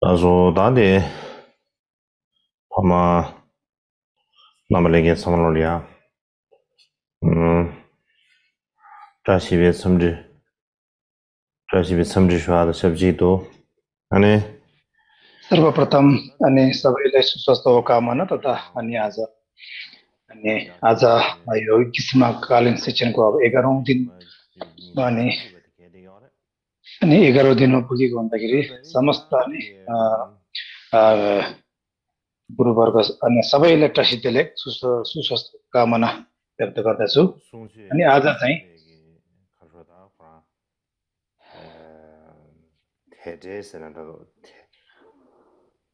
他说大的他妈那么那个什么了呀？嗯，जासिबे सम्झिसुवाद सब्जीतो अनि सर्वप्रथम अनि सबैलाई सुस्वास्थ्यको कामना तथा आज यो ग्रीष्मकालीन सेसनको अब 11औं दिन अनि 11औं दिनमा पुगेको हुँदाखेरि समस्त अनि गुरुवर्ग अनि सबैलाई प्रसिद्धले सुस्वास्थ्य कामना व्यक्त गर्दछु अनि आज चाहिँ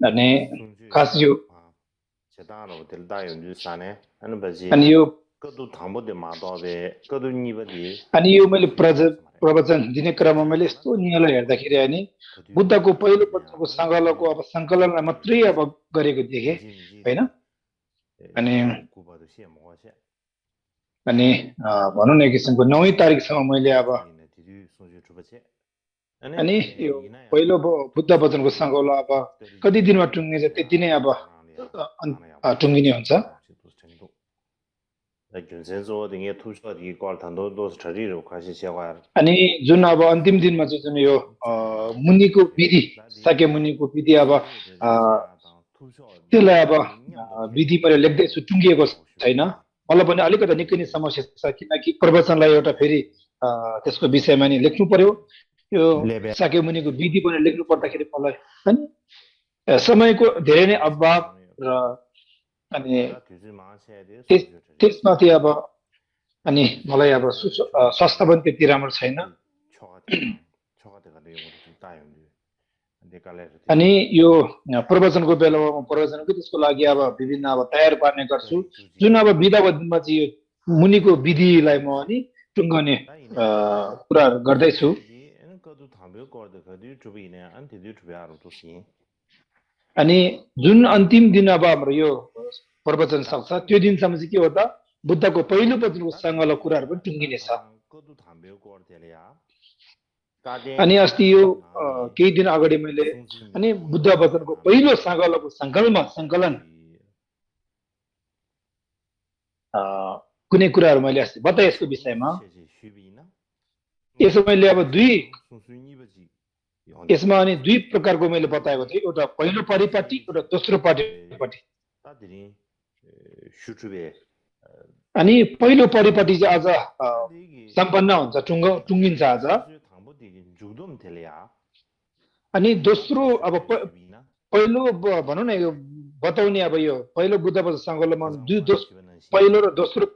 अनि खास यो अनि यो मैले प्रवचन दिने क्रममा मैले यस्तो नियमलाई हेर्दाखेरि अनि बुद्धको पहिलो पत्रको सङ्कलनको अब सङ्कलनलाई मात्रै अब गरेको देखेँ हैन अनि भनौँ न एक किसिमको 9 तारिकसम्म मैले अब अनि यो पहिलो बुद्ध वचनको सङ्कलन अब कति दिनमा टुङ्गिन्छ त्यति नै अब टुङ्गिने हुन्छ अनि जुन अब अन्तिम दिनमा चाहिँ जुन यो मुनिको विधि साके मुनिको विधि अब त्यसलाई अब विधि मैले लेख्दैछु टुङ्गिएको छैन मलाई पनि अलिकति निकै नै समस्या छ किनकि प्रवचनलाई एउटा फेरि त्यसको विषयमा नि लेख्नु पर्यो यो साके मुनिको विधि पनि लेख्नु पर्दाखेरि मलाई हैन समयको धेरै नै अभाव र अनि त्यसमाथि अब अनि मलाई अब स्वास्थ्य पनि त्यति राम्रो छैन अनि यो प्रवचनको बेलामा म प्रवचनको त्यसको लागि अब विभिन्न अब तयार पार्ने गर्छु जुन अब विधामा चाहिँ यो मुनिको विधिलाई म अनि टुङ्गने कुराहरू गर्दैछु अनि जुन अन्तिम दिन अब हाम्रो यो प्रवचन सक्छ त्यो दिनसम्म चाहिँ के हो त बुद्धको पहिलो वचनको सङ्गलो कुराहरू पनि टुङ्गिनेछ अनि अस्ति यो केही दिन अगाडि मैले अनि बुद्ध वचनको पहिलो सङ्कलनको सङ्कलन कुनै कुराहरू मैले अस्ति बताए यसको विषयमा यसो मैले अब यसमा अनि दुई प्रकारको मैले बताएको थिएँ एउटा पहिलो परिपाटी एउटा दोस्रो परिपाटी अनि पहिलो परिपाटी चाहिँ आज सम्पन्न हुन्छ टुङ्गिन्छ आज अनि दोस्रो अब पहिलो भनौँ न यो बताउने अब यो पहिलो बुद्ध सङ्कलनमा पहिलो र दोस्रो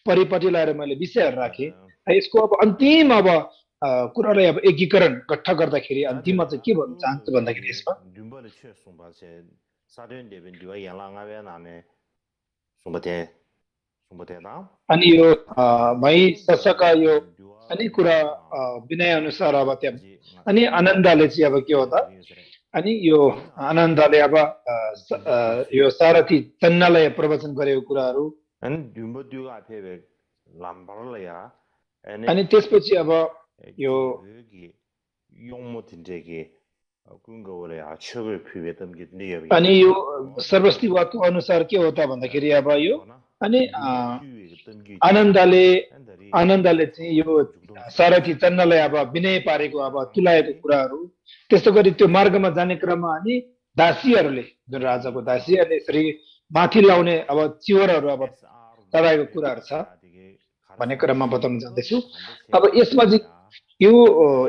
परिपाटी लगाएर मैले विषयहरू राखेँ यसको अब अन्तिम अब कुरालाई अब एकीकरण गट्ठा गर्दाखेरि अन्तिममा चाहिँ के भन्न चाहन्छु भन्दाखेरि यसमा अनि यो भाइ ससका यो अनि कुरा विनय अनुसार अब त्यहाँ अनि आनन्दले चाहिँ अब के हो त अनि यो आनन्दले अब यो सारथी चन्नालाई प्रवचन गरेको कुराहरू अनि त्यसपछि अब यो अनि यो सर्वस्तिवादको अनुसार के हो त भन्दाखेरि अब यो अनि आनन्दले चाहिँ यो सारथी चन्नलाई अब विनय पारेको अब तुलाएको कुराहरू त्यस्तो गरी त्यो मार्गमा जाने क्रममा अनि दासीहरूले जुन राजाको दासीहरूले यसरी माथि लाउने अब चिवरहरू अब चढाएको कुराहरू छ भन्ने क्रममा बताउन जाँदैछु अब यसमा चाहिँ यो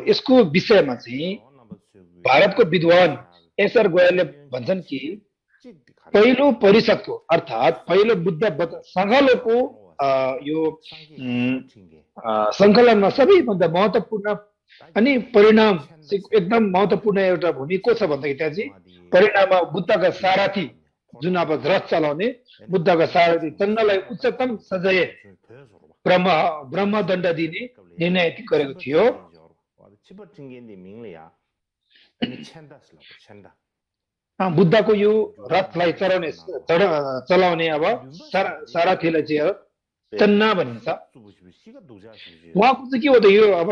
यसको विषयमा चाहिँ भारतको विद्वान एसआर गोयलले भन्छन् कि पहिलो परिषदको अर्थात् पहिलो बुद्ध सङ्कलनको यो सङ्कलनमा सबैभन्दा महत्त्वपूर्ण अनि परिणाम एकदम महत्त्वपूर्ण एउटा भूमि को छ भन्दाखेरि त्यहाँ चाहिँ परिणाममा बुद्धका सारथी जुन अब रथ चलाउने बुद्धका सारथी चन्नलाई उच्चतम सजाय ब्रह्मदण्ड दिने निर्णय गरेको थियो बुद्धको यो रथलाई चलाउने अब सारथीलाई चाहिँ चन्ना भनिन्छ उहाँको चाहिँ के हो त यो अब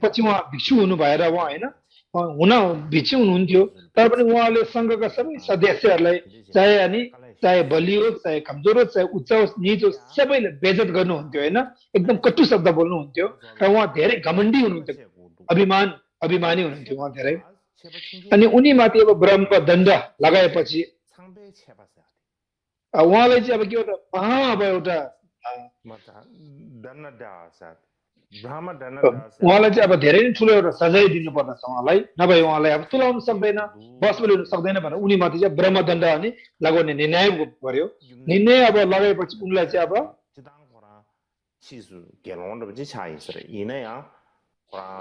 पछि उहाँ भिक्षु हुनु भएर उहाँ होइन हुन भिची हुनुहुन्थ्यो तर पनि उहाँले सङ्घका सबै सदस्यहरूलाई चाहे बलियो चाहे कमजोर होस् चाहे उच्च होस् निच होस् सबैले बेइज्जत गर्नुहुन्थ्यो होइन एकदम कटु शब्द बोल्नुहुन्थ्यो र उहाँ धेरै घमण्डी हुनुहुन्थ्यो अभिमानी हुनुहुन्थ्यो उहाँ धेरै अनि उनीमाथि अब ब्रह्मदण्ड लगाएपछि उहाँलाई चाहिँ अब के एउटा अब एउटा उहाँलाई चाहिँ अब धेरै नै ठुलो एउटा सजाय दिनुपर्दछ उहाँलाई नभए उहाँलाई अब तुलाउन सक्दैन बसमा ल्याउन सक्दैन भनेर उनीमाथि चाहिँ ब्रह्मदण्ड अनि लगाउने निर्णय गर्यो निर्णय अब लगाएपछि उनलाई चाहिँ अब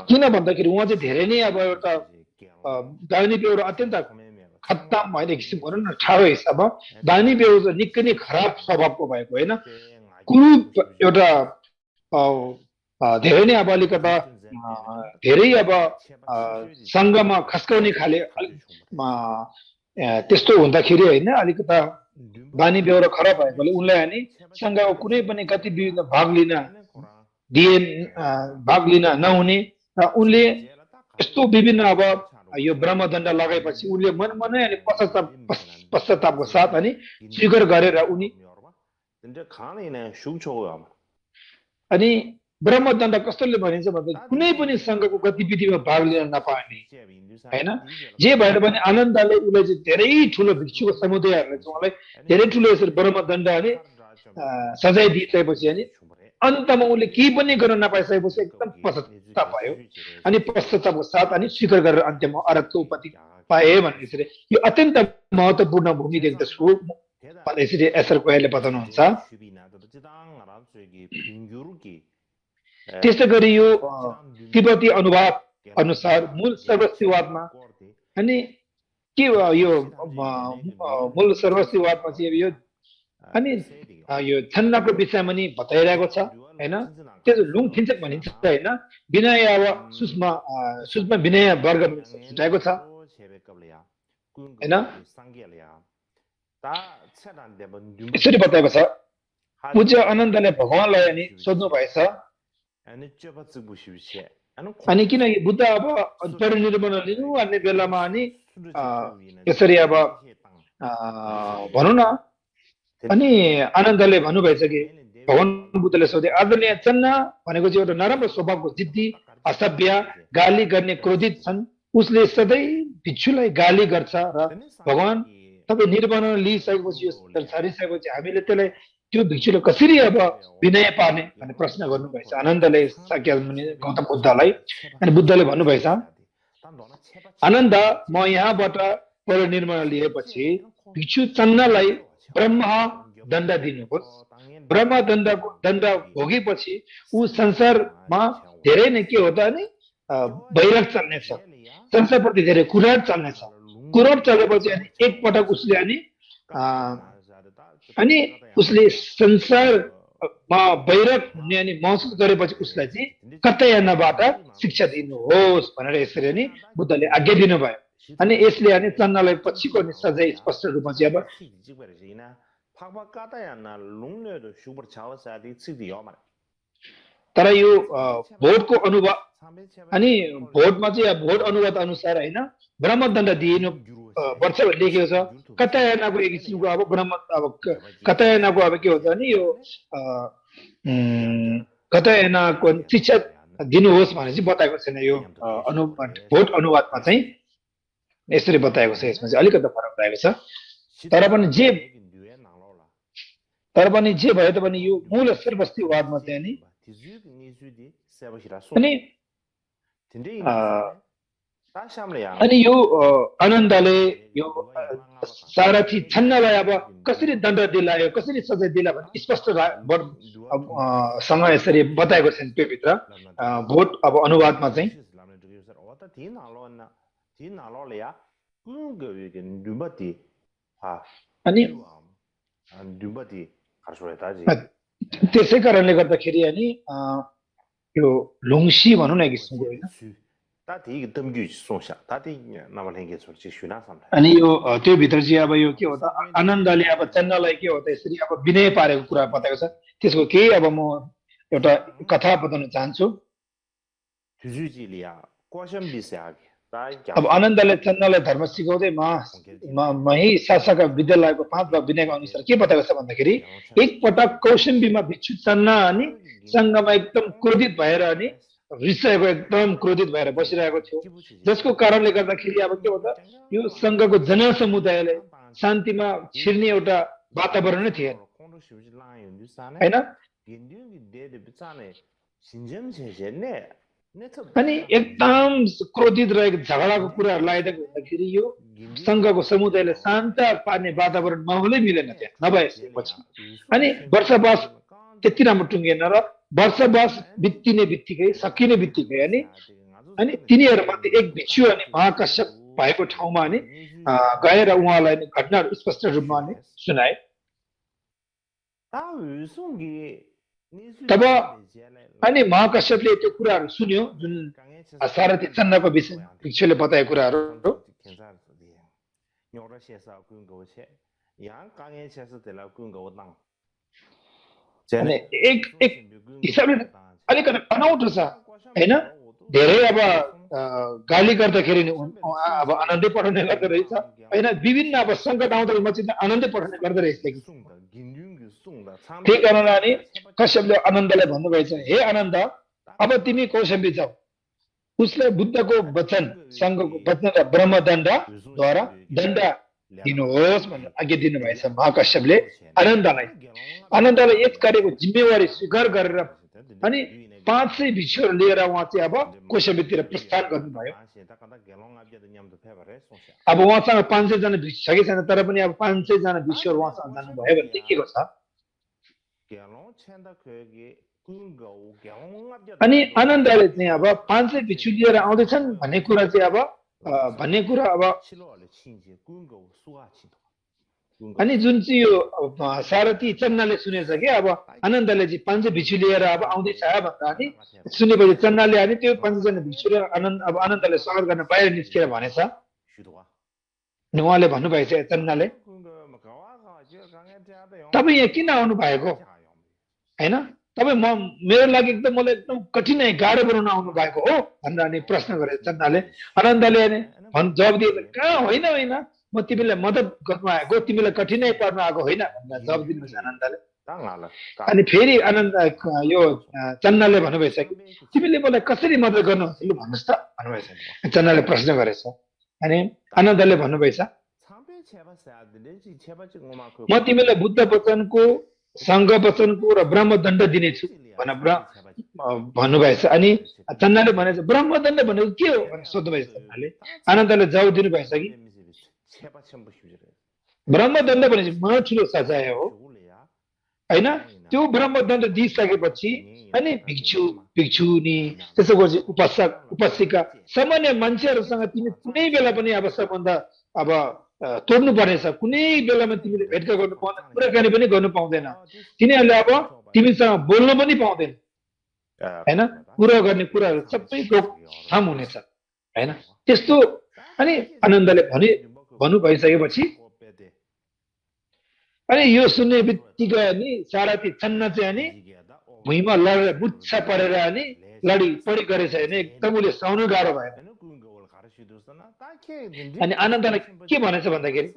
किन भन्दाखेरि उहाँ चाहिँ धेरै नै अब एउटा दाहिने बेहोरा अत्यन्त खत्तम होइन किसिम भनौँ न ठाडो हिसाबमा दाहिने बेहोरा निकै नै खराब स्वभावको भएको होइन कुरूप एउटा धेरै नै अब अलिकता धेरै अब सङ्घमा खस्काउने खाले त्यस्तो हुँदाखेरि होइन अलिकता बानी बेहोरा खराब भएकोले उनलाई अनि सङ्घको कुनै पनि गतिविधिमा भाग लिन नहुने र उनले यस्तो विभिन्न अब यो ब्रह्मदण्ड लगाएपछि उनले मनै अनि पश्चातापको साथ अनि स्वीकार गरेर उनी अनि ब्रह्मदण्ड कस्तोले भनिन्छ भन्दा कुनै पनि सङ्घको गतिविधिमा भाग लिन नपाउने होइन जे भएर पनि आनन्दले उसलाई चाहिँ धेरै ठुलो भिक्षुको समुदायहरूले चाहिँ उहाँलाई धेरै ठुलो यसरी ब्रह्मदण्ड अनि सजाय दिइसकेपछि अनि अन्तमा उसले केही पनि गर्न नपाइसकेपछि एकदम पश्चाताप भयो अनि पश्चातापको साथ अनि स्वीकार गरेर अन्त्यमा अरहतको उपाधि पाए भनेर यसरी यो अत्यन्त महत्त्वपूर्ण भूमि देख्दछु यसरी एसआर कोयाले बताउनुहुन्छ त्यसै गरी यो तिब्बती अनुवाद अनुसार मूल सर्वस्वीवादमा अनि के यो मूल सर्वस्वीवादमा चाहिँ यो अनि यो छन्नाको विषयमा नि बताइरहेको छ होइन त्यो लुङ फिन्चक भनिन्छ होइन विनय अब सुषमा विनय वर्ग छुट्याएको छ होइन यसरी बताएको छ पूज्य आनन्दले भगवानलाई अनि सोध्नु भएछ अनि किन बुद्ध अब परिनिर्वाण लिनु भन्ने बेलामा अनि यसरी अब भनौँ न अनि आनन्दले भन्नुभएछ कि भगवान बुद्धले सोधे आदरणीय चन्ना भनेको चाहिँ एउटा नराम्रो स्वभावको जिद्दी असभ्य गाली गर्ने क्रोधित छन् उसले सधैँ भिक्षुलाई गाली गर्छ र भगवान तपाईँ निर्वाण लिइसकेपछि यो छाडिसकेपछि हामीले त्यसलाई त्यो भिक्षुले कसरी अब विनय पार्ने भन्ने प्रश्न गर्नुभएछ आनन्दले शाक्यमुनि गौतम बुद्धलाई अनि बुद्धले भन्नुभएछ आनन्द म यहाँबाट परिनिर्वाण लिएपछि भिक्षु चन्नालाई ब्रह्म दण्ड दिनुहोस् ब्रह्म दण्ड भोगेपछि ऊ संसारमा धेरै नै के हो त नि वैराग चल्नेछ संसारप्रति धेरै कुराट चल्नेछ कुराट चलेपछि अनि एकपटक उसले अनि उसले संसारमा वैराग हुने अनि महसुस गरेपछि उसलाई चाहिँ कतयानबाट शिक्षा दिनुहोस् भनेर यसरी नि बुद्धले आज्ञा दिनुभयो अनि यसले अनि चन्नालाई पछिको अनि सजाय स्पष्ट रूपमा चाहिँ अब तर यो भोटको अनुवाद अनि भोटमा चाहिँ भोट अनुवाद अनुसार होइन ब्रह्मदण्ड दिनु पर्छ भनेर लेखेको छ कतयानाको एक किसिमको अब अब कतयानाको अब के हुन्छ भने यो कतयानाको शिक्षा दिनुहोस् भनेर चाहिँ बताएको छैन यो भोट अनुवादमा चाहिँ यसरी बताएको छ यसमा चाहिँ अलिकति फरक रहेको छ तर पनि जे भए तापनि यो मूल सर्वस्वीवादमा चाहिँ अनि यो आनन्दले यो सारथी छन्नलाई अब कसरी दण्ड दिलायो कसरी सजाय दिला भन्ने स्पष्ट सँग यसरी बताएको छैन त्यो भित्र भोट अब अनुवादमा चाहिँ अनि त्यसै कारणले गर्दाखेरि अनि यो लुङसी भनौँ न एक किसिमको होइन अनि यो त्यो भित्र चाहिँ अब यो के हो त आनन्दले अब चन्नलाई के हो त यसरी अब विनय पारेको कुरा बताएको छ त्यसको केही अब म एउटा कथा बताउन चाहन्छु अब आनन्दले चन्दलाई धर्म सिकाउँदै मही शासका विद्यालयको 5 भाग विनयको अनुसार के बताएको छ भन्दाखेरि एकपटक कौशम्बीमा भिक्षु चन्ना अनि सङ्घमा एकदम क्रोधित भएर अनि रिसाएको एकदम क्रोधित भएर बसिरहेको थियो जसको कारणले गर्दाखेरि अब के भन्दा यो सङ्घको जनसमुदायले शान्तिमा छिर्ने एउटा वातावरण नै थिएन हैन अनि एकदम क्रोधित रहेको झगडाको कुराहरू लगाइदिएको हुँदाखेरि यो सङ्घको समुदायले शान्त पार्ने वातावरण माहौलै मिलेन त्यहाँ नभएपछि अनि वर्षवास त्यति राम्रो टुङ्गिएन र वर्षवास बित्तिने बित्तिकै सकिने बित्तिकै अनि तिनीहरूमध्ये एक भिक्षु अनि महाकश्यप भएको ठाउँमा अनि गएर उहाँलाई घटनाहरू स्पष्ट रूपमा सुनाए तब अनि महाकश्यपले त्यो कुराहरू सुन्यो जुन सारथी चन्नाको विषय भिक्षुले बताएको कुराहरू एक हिसाबले अलिकति अनौठो छ हैन धेरै अब गाली गर्दाखेरि अब आनन्दै पठाउने गर्दो रहेछ हैन विभिन्न अब सङ्कट आउँदाखेरि चाहिँ आनन्दै पठाउने गर्दो रहेछ त्यही कारणले अनि कश्यपले आनन्दलाई भन्नुभएछ हे आनन्द अब तिमी कौशम्बी जाऊ उसले बुद्धको वचन सङ्घको वचन र ब्रह्मदण्डद्वारा दण्ड दिनुहोस् भनेर आज्ञा दिनुभएछ महाकश्यपले आनन्दलाई यस कार्यको जिम्मेवारी स्वीकार गरेर अनि 500 भिक्षुहरू लिएर उहाँ चाहिँ अब कौशम्बीतिर प्रस्थान गर्नुभयो अब उहाँसँग 500 जना भिक्षु छ कि छैन तर पनि अब 500 जना भिक्षुहरू उहाँसँग जानुभयो भने देखिएको छ अनि आनन्दले चाहिँ अब 500 भिक्षु लिएर आउँदैछन् भन्ने कुरा अब अनि जुन चाहिँ यो सारथी चन्नाले सुनेछ कि अब आनन्दले चाहिँ 500 भिक्षु लिएर अब आउँदैछ भन्दा अनि सुनेपछि चन्नाले अनि त्यो 500 जना भिक्षु लिएर अब आनन्दले स्वागत गर्न बाहिर निस्केर भनेछ उहाँले भन्नुभएछ चन्नाले तपाईँ यहाँ किन आउनु भएको हैन तपाईँ मेरो लागि एकदम मलाई एकदम कठिनाइ गाह्रो बनाउन आउनु भएको हो भनेर अनि प्रश्न गरे चन्नाले आनन्दले जवाब दिए कहाँ होइन म तिमीलाई मद्दत गर्न आएको तिमीलाई कठिनाइ पार्न आएको होइन भनेर जवाब दिनुहोस् आनन्दले अनि फेरि आनन्द यो चन्नाले भन्नुभएछ कि तिमीले मलाई कसरी मद्दत गर्नुहुन्छ लु भन्नुहोस् त भन्नुभएछ चन्नाले प्रश्न गरेछ अनि आनन्दले भन्नुभएछ म तिमीलाई बुद्ध वचनको सङ्घ वचनको र ब्रह्मदण्ड दिनेछु भन्नुभएछ अनि चन्नाले भनेछ ब्रह्मदण्ड भनेको के हो भनेर सोध्नुभएछ चन्नाले आनन्दले जवाब दिनुभएछ कि ब्रह्मदण्ड भनेपछि महा ठुलो सजाय हो हैन त्यो ब्रह्मदण्ड दिइसकेपछि अनि भिक्षुनी त्यसो गरी उपासिका सामान्य मान्छेहरूसँग तिमी कुनै बेला पनि अब सबभन्दा अब तोड्नु पर्नेछ कुनै बेलामा तिमीले भेटघाट गर्नु पाउँदैन कुराकानी पनि गर्नु पाउँदैन तिनीहरूले अब तिमीसँग बोल्नु पनि पाउँदैन हैन कुरा गर्ने कुराहरू सबै रोकथाम हुनेछ हैन त्यस्तो अनि आनन्दले भन्नु भइसकेपछि अनि यो सुन्ने बित्तिकै अनि सारथी चन्ना चाहिँ अनि भुइँमा लडेर बुच्छा परेर अनि लडी पडी गरेछ भने एकदम उसले सहनु गाह्रो भयो अनि आनन्दलाई के भनेछ भन्दाखेरि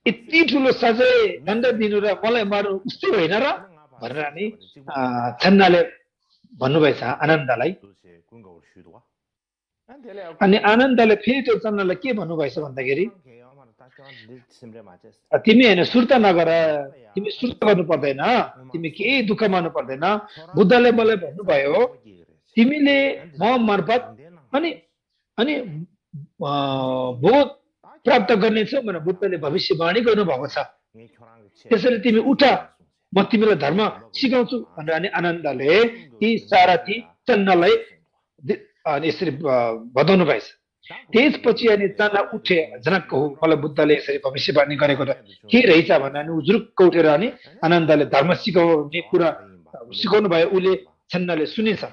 यति ठुलो सजाय दण्ड दिनु र मलाई मार्नु उस्तै होइन र भनेर अनि चन्नाले भन्नुभएछ आनन्दलाई अनि आनन्दले फेरि त्यो चन्नालाई के भन्नुभएछ भन्दाखेरि तिमी होइन सुर्ता नगर तिमी सुर्ता गर्नु पर्दैन तिमी केही दुःख मान्नु पर्दैन बुद्धले मलाई भन्नुभयो तिमीले म मार्फत अनि बोध प्राप्त गर्नेछौ भनेर बुद्धले भविष्यवाणी गर्नुभएको छ त्यसैले तिमी उठ म तिमीलाई धर्म सिकाउँछु भनेर अनि आनन्दले ती सारथी चन्नालाई अनि यसरी बताउनु भएछ त्यसपछि अनि चन्ना उठे जनक हो मलाई बुद्धले यसरी भविष्यवाणी गरेको त के रहेछ भनेर अनि उजुरुक्क उठेर अनि आनन्दले धर्म सिकाउने कुरा सिकाउनु भयो उसले चन्नाले सुनेछ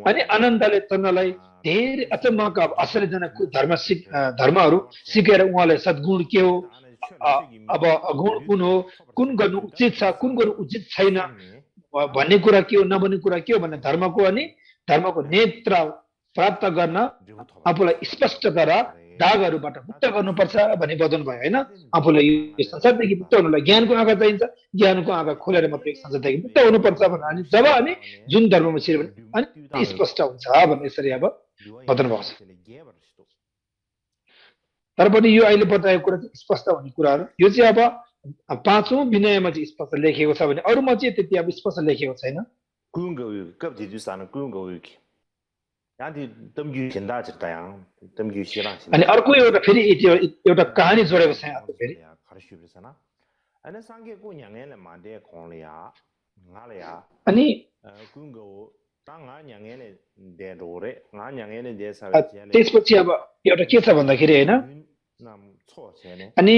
अनि आनन्दले चन्नालाई धेरै अचम्मका आश्चर्यजनक धर्महरू सिकेर उहाँलाई सद्गुण के हो अब अगुण कुन हो कुन गर्नु उचित छ कुन गर्नु उचित छैन भन्ने कुरा के हो नभन्ने कुरा के हो भन्ने धर्मको अनि धर्मको नेत्र प्राप्त गर्न आफूलाई स्पष्टता र दागहरूबाट मुक्त गर्नुपर्छ भन्ने बताउनु भयो होइन आफूलाई यो संसारदेखि मुक्त हुनलाई ज्ञानको आँखा चाहिन्छ ज्ञानको आँखा खोलेर मात्रै संसारदेखि मुक्त हुनुपर्छ भनेर अनि जब अनि जुन धर्ममा छिर्यो भने अनि स्पष्ट हुन्छ भन्ने यसरी अब बताउनु भएको छ तर पनि यो अहिले बताएको कुरा चाहिँ स्पष्ट हुने कुराहरू यो चाहिँ अब पाँचौं विनयमा चाहिँ स्पष्ट लेखिएको छ भने अरूमा चाहिँ त्यति अब स्पष्ट लेखिएको छैन अनि अर्को एउटा फेरि एउटा कहानी जोडेको छ यहाँ फेरि अनि त्यसपछि अब एउटा के छ भन्दाखेरि होइन अनि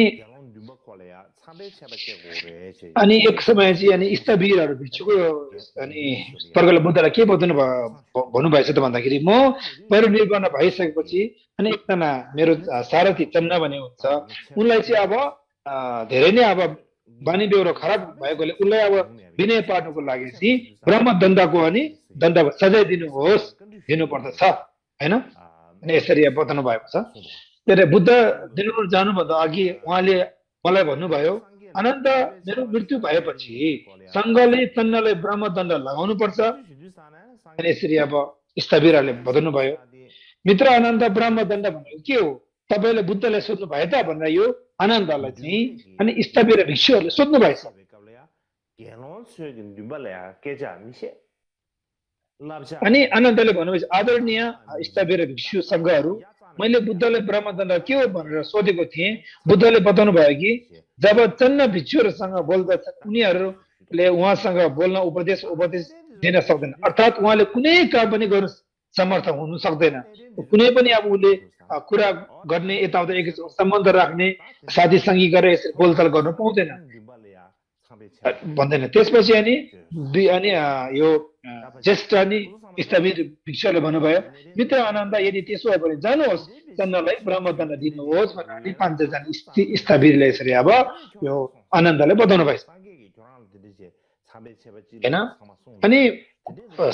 एक समय चाहिँ अनि स्थवीरहरू भिक्षुको अनि प्रकारले बुद्धलाई के बताउनु भन्नुभएछ त भन्दाखेरि म परिनिर्वाण भइसकेपछि अनि एकजना मेरो सारथी चन्न भन्ने हुन्छ उनलाई चाहिँ अब धेरै नै अब बानी बेहोरो खराब भएकोले उनलाई अब विनय पार्नुको लागि चाहिँ ब्रह्मदण्डको अनि दण्ड सजाय दिनुपर्दछ होइन अनि यसरी बताउनु भएको छ त्यसले बुद्ध दिनु जानुभन्दा अघि उहाँले मलाई भन्नुभयो अनन्त मेरो मृत्यु भएपछि सङ्घले चन्नलाई ब्रह्मदण्ड लगाउनु पर्छ अनि यसरी अब स्थवीरहरूले बताउनु भयो मित्र आनन्द ब्रह्मदण्ड भनेको के हो तपाईले बुद्धलाई सोध्नु भयो त भनेर यो आनन्दलाई चाहिँ अनि स्थवीर भिक्षुहरूले सोध्नु भएछ अनि आनन्दले भन्नुभएछ आदरणीय स्थवीर भिक्षु सङ्घहरू मैले बुद्धले ब्रह्मदण्ड के हो भनेर सोधेको थिएँ बुद्धले बताउनु भयो कि जब चन्न भिक्षुहरूसँग बोल्दछ उनीहरूले उहाँसँग बोल्न उपदेश दिन सक्दैन अर्थात् उहाँले कुनै काम पनि गर्न समर्थ हुनु सक्दैन कुनै पनि अब उसले कुरा गर्ने यताउता एक सम्बन्ध राख्ने साथी सङ्गी गरेर यसरी बोलचाल गर्न पाउँदैन भन्दैन त्यसपछि अनि यो ज्येष्ठ अनि स्थवीर भिक्षुले भन्नुभयो मित्र आनन्द यदि त्यसो हो भने जानुहोस् चन्नलाई ब्रह्मदण्ड दिनुहोस् भनेर 5 जना स्थवीरले यसरी अब यो आनन्दले बताउनु भएछ हैन अनि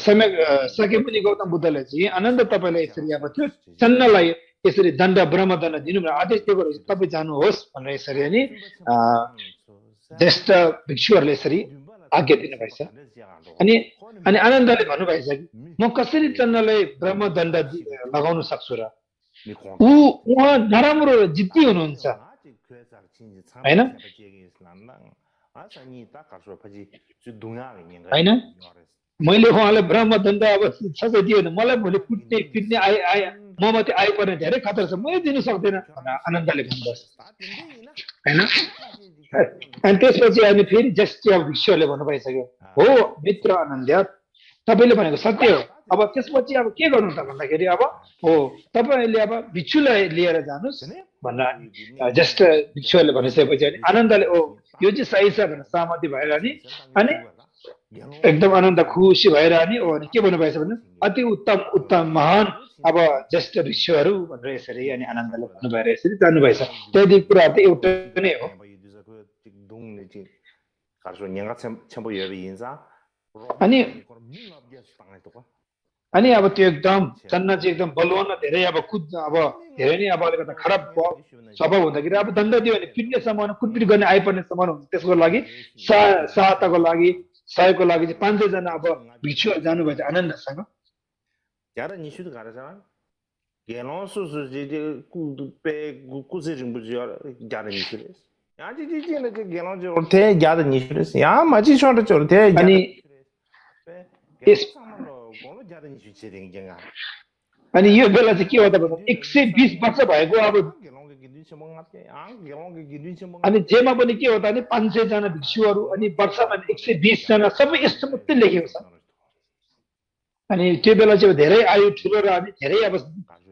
समय सके पनि गौतम बुद्धले चाहिँ आनन्द तपाईलाई यसरी अब त्यो चन्नलाई यसरी दण्ड ब्रह्मदण्ड दिनु भनेर आदेश दिएको रहेछ तपाईँ जानुहोस् भनेर यसरी अनि ज्येष्ठ भिक्षुहरूले यसरी आज्ञा दिनुभएछ अनि आनन्दले भन्नुभएछ कि म कसरी चन्नलाई ब्रह्मदण्ड लगाउन सक्छु र उहाँ नराम्रो जिद्दी हुनुहुन्छ हैन हैन मैले उहाँलाई ब्रह्मदण्ड अब सबै दियो भने मलाई भोलि कुट्ने म माथि आइपर्ने धेरै खतरा छ म दिनु सक्दैन भनेर आनन्दले भन्नुभएछ हैन अनि त्यसपछि अनि फेरि ज्येष्ठ भिक्षुहरूले भन्नुभएछ कि हो मित्र आनन्द तपाईँले भनेको सत्य हो अब त्यसपछि अब के गर्नु त भन्दाखेरि अब हो तपाईँले अब भिक्षुलाई लिएर जानुहोस् भनेर ज्येष्ठ भिक्षुहरूले भनिसकेपछि अनि आनन्दले ओ यो चाहिँ सही छ भनेर सहमति भएर अनि एकदम आनन्द खुसी भएर अनि के भन्नुभएछ भने अति उत्तम महान अब ज्येष्ठ भिक्षुहरू भनेर यसरी अनि आनन्दले भन्नुभएर यसरी जानुभएछ त्यही कुरा त एउटा नै हो अनि अब त्यो एकदम चन्न चाहिँ एकदम बलवान धेरै अब धेरै नै अब अलिकति खराब स्वभाव हुँदाखेरि अब दण्ड दियो भने पिट्ने समान कुटपिट गर्ने आइपर्ने समान हुन्छ त्यसको लागि सहायताको लागि सहयोगको लागि चाहिँ 500 जना अब भिक्षुहरू जानुभएछ आनन्दसँग अनि यो बेला चाहिँ के हो त भन्दा 120 वर्ष भएको अब अनि जेमा पनि के हो त भने 500 जना भिक्षुहरू अनि वर्षमा 120 जना सबै यस्तो मात्रै लेखेको छ अनि त्यो बेला चाहिँ धेरै आयु ठुलो र अनि धेरै अब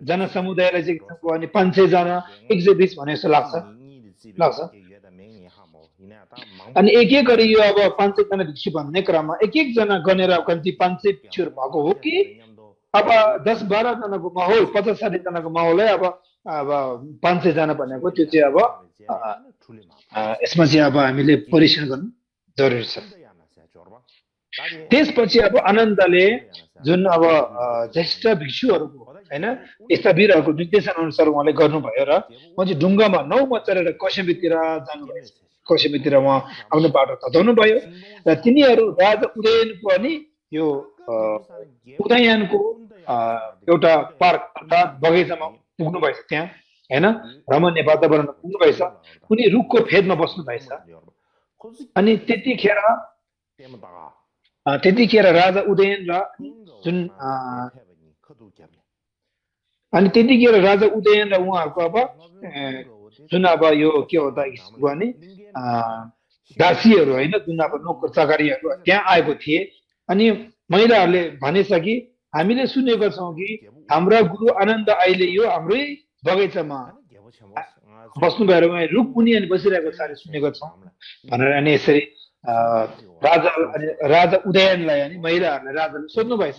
जनसमुदायलाई चाहिँ अनि 500 जना 120 भने जस्तो लाग्छ अनि एक गरी यो अब 500 जना भिक्षु भन्ने क्रममा एक जना गनेर कम्ती 500 भिक्षुहरू भएको हो कि अब 10-12 जनाको माहौल 50-60 जनाको माहौल है अब 500 जना भनेको त्यो चाहिँ अब यसमा चाहिँ अब हामीले परीक्षण गर्नु जरुरी छ त्यसपछि अब आनन्दले जुन अब ज्येष्ठ भिक्षुहरूको होइन यस्ता वीरहरूको निर्देशन अनुसार उहाँले गर्नुभयो र उहाँ चाहिँ ढुङ्गामा 9मा चढेर कश्यपतिर जानुभएछ। कश्यपतिर उहाँ आफ्नो बाटो तताउनु भयो र तिनीहरू राजा उदयनको अनि यो उदयनको एउटा पार्क अर्थात् बगैँचामा पुग्नु भएछ। त्यहाँ होइन रमणीय वातावरणमा पुग्नु भएछ। उनी रुखको फेदमा बस्नु भएछ। अनि त्यतिखेर राजा उदयन र जुन अनि त्यतिखेर राजा उदयन र उहाँहरूको अब जुन अब यो के हो त भने दासीहरू होइन जुन अब नोकर चाकरीहरू त्यहाँ आएको थिए। अनि महिलाहरूले भनेछ कि हामीले सुनेको छौँ कि हाम्रा गुरु आनन्द अहिले यो हाम्रै बगैँचामा बस्नु भएर उहाँ रुख मुनि अनि बसिरहेको छ अरे सुनेको छौँ भनेर अनि यसरी राजा उदयनलाई अनि महिलाहरूले राजाले सोध्नु भएछ।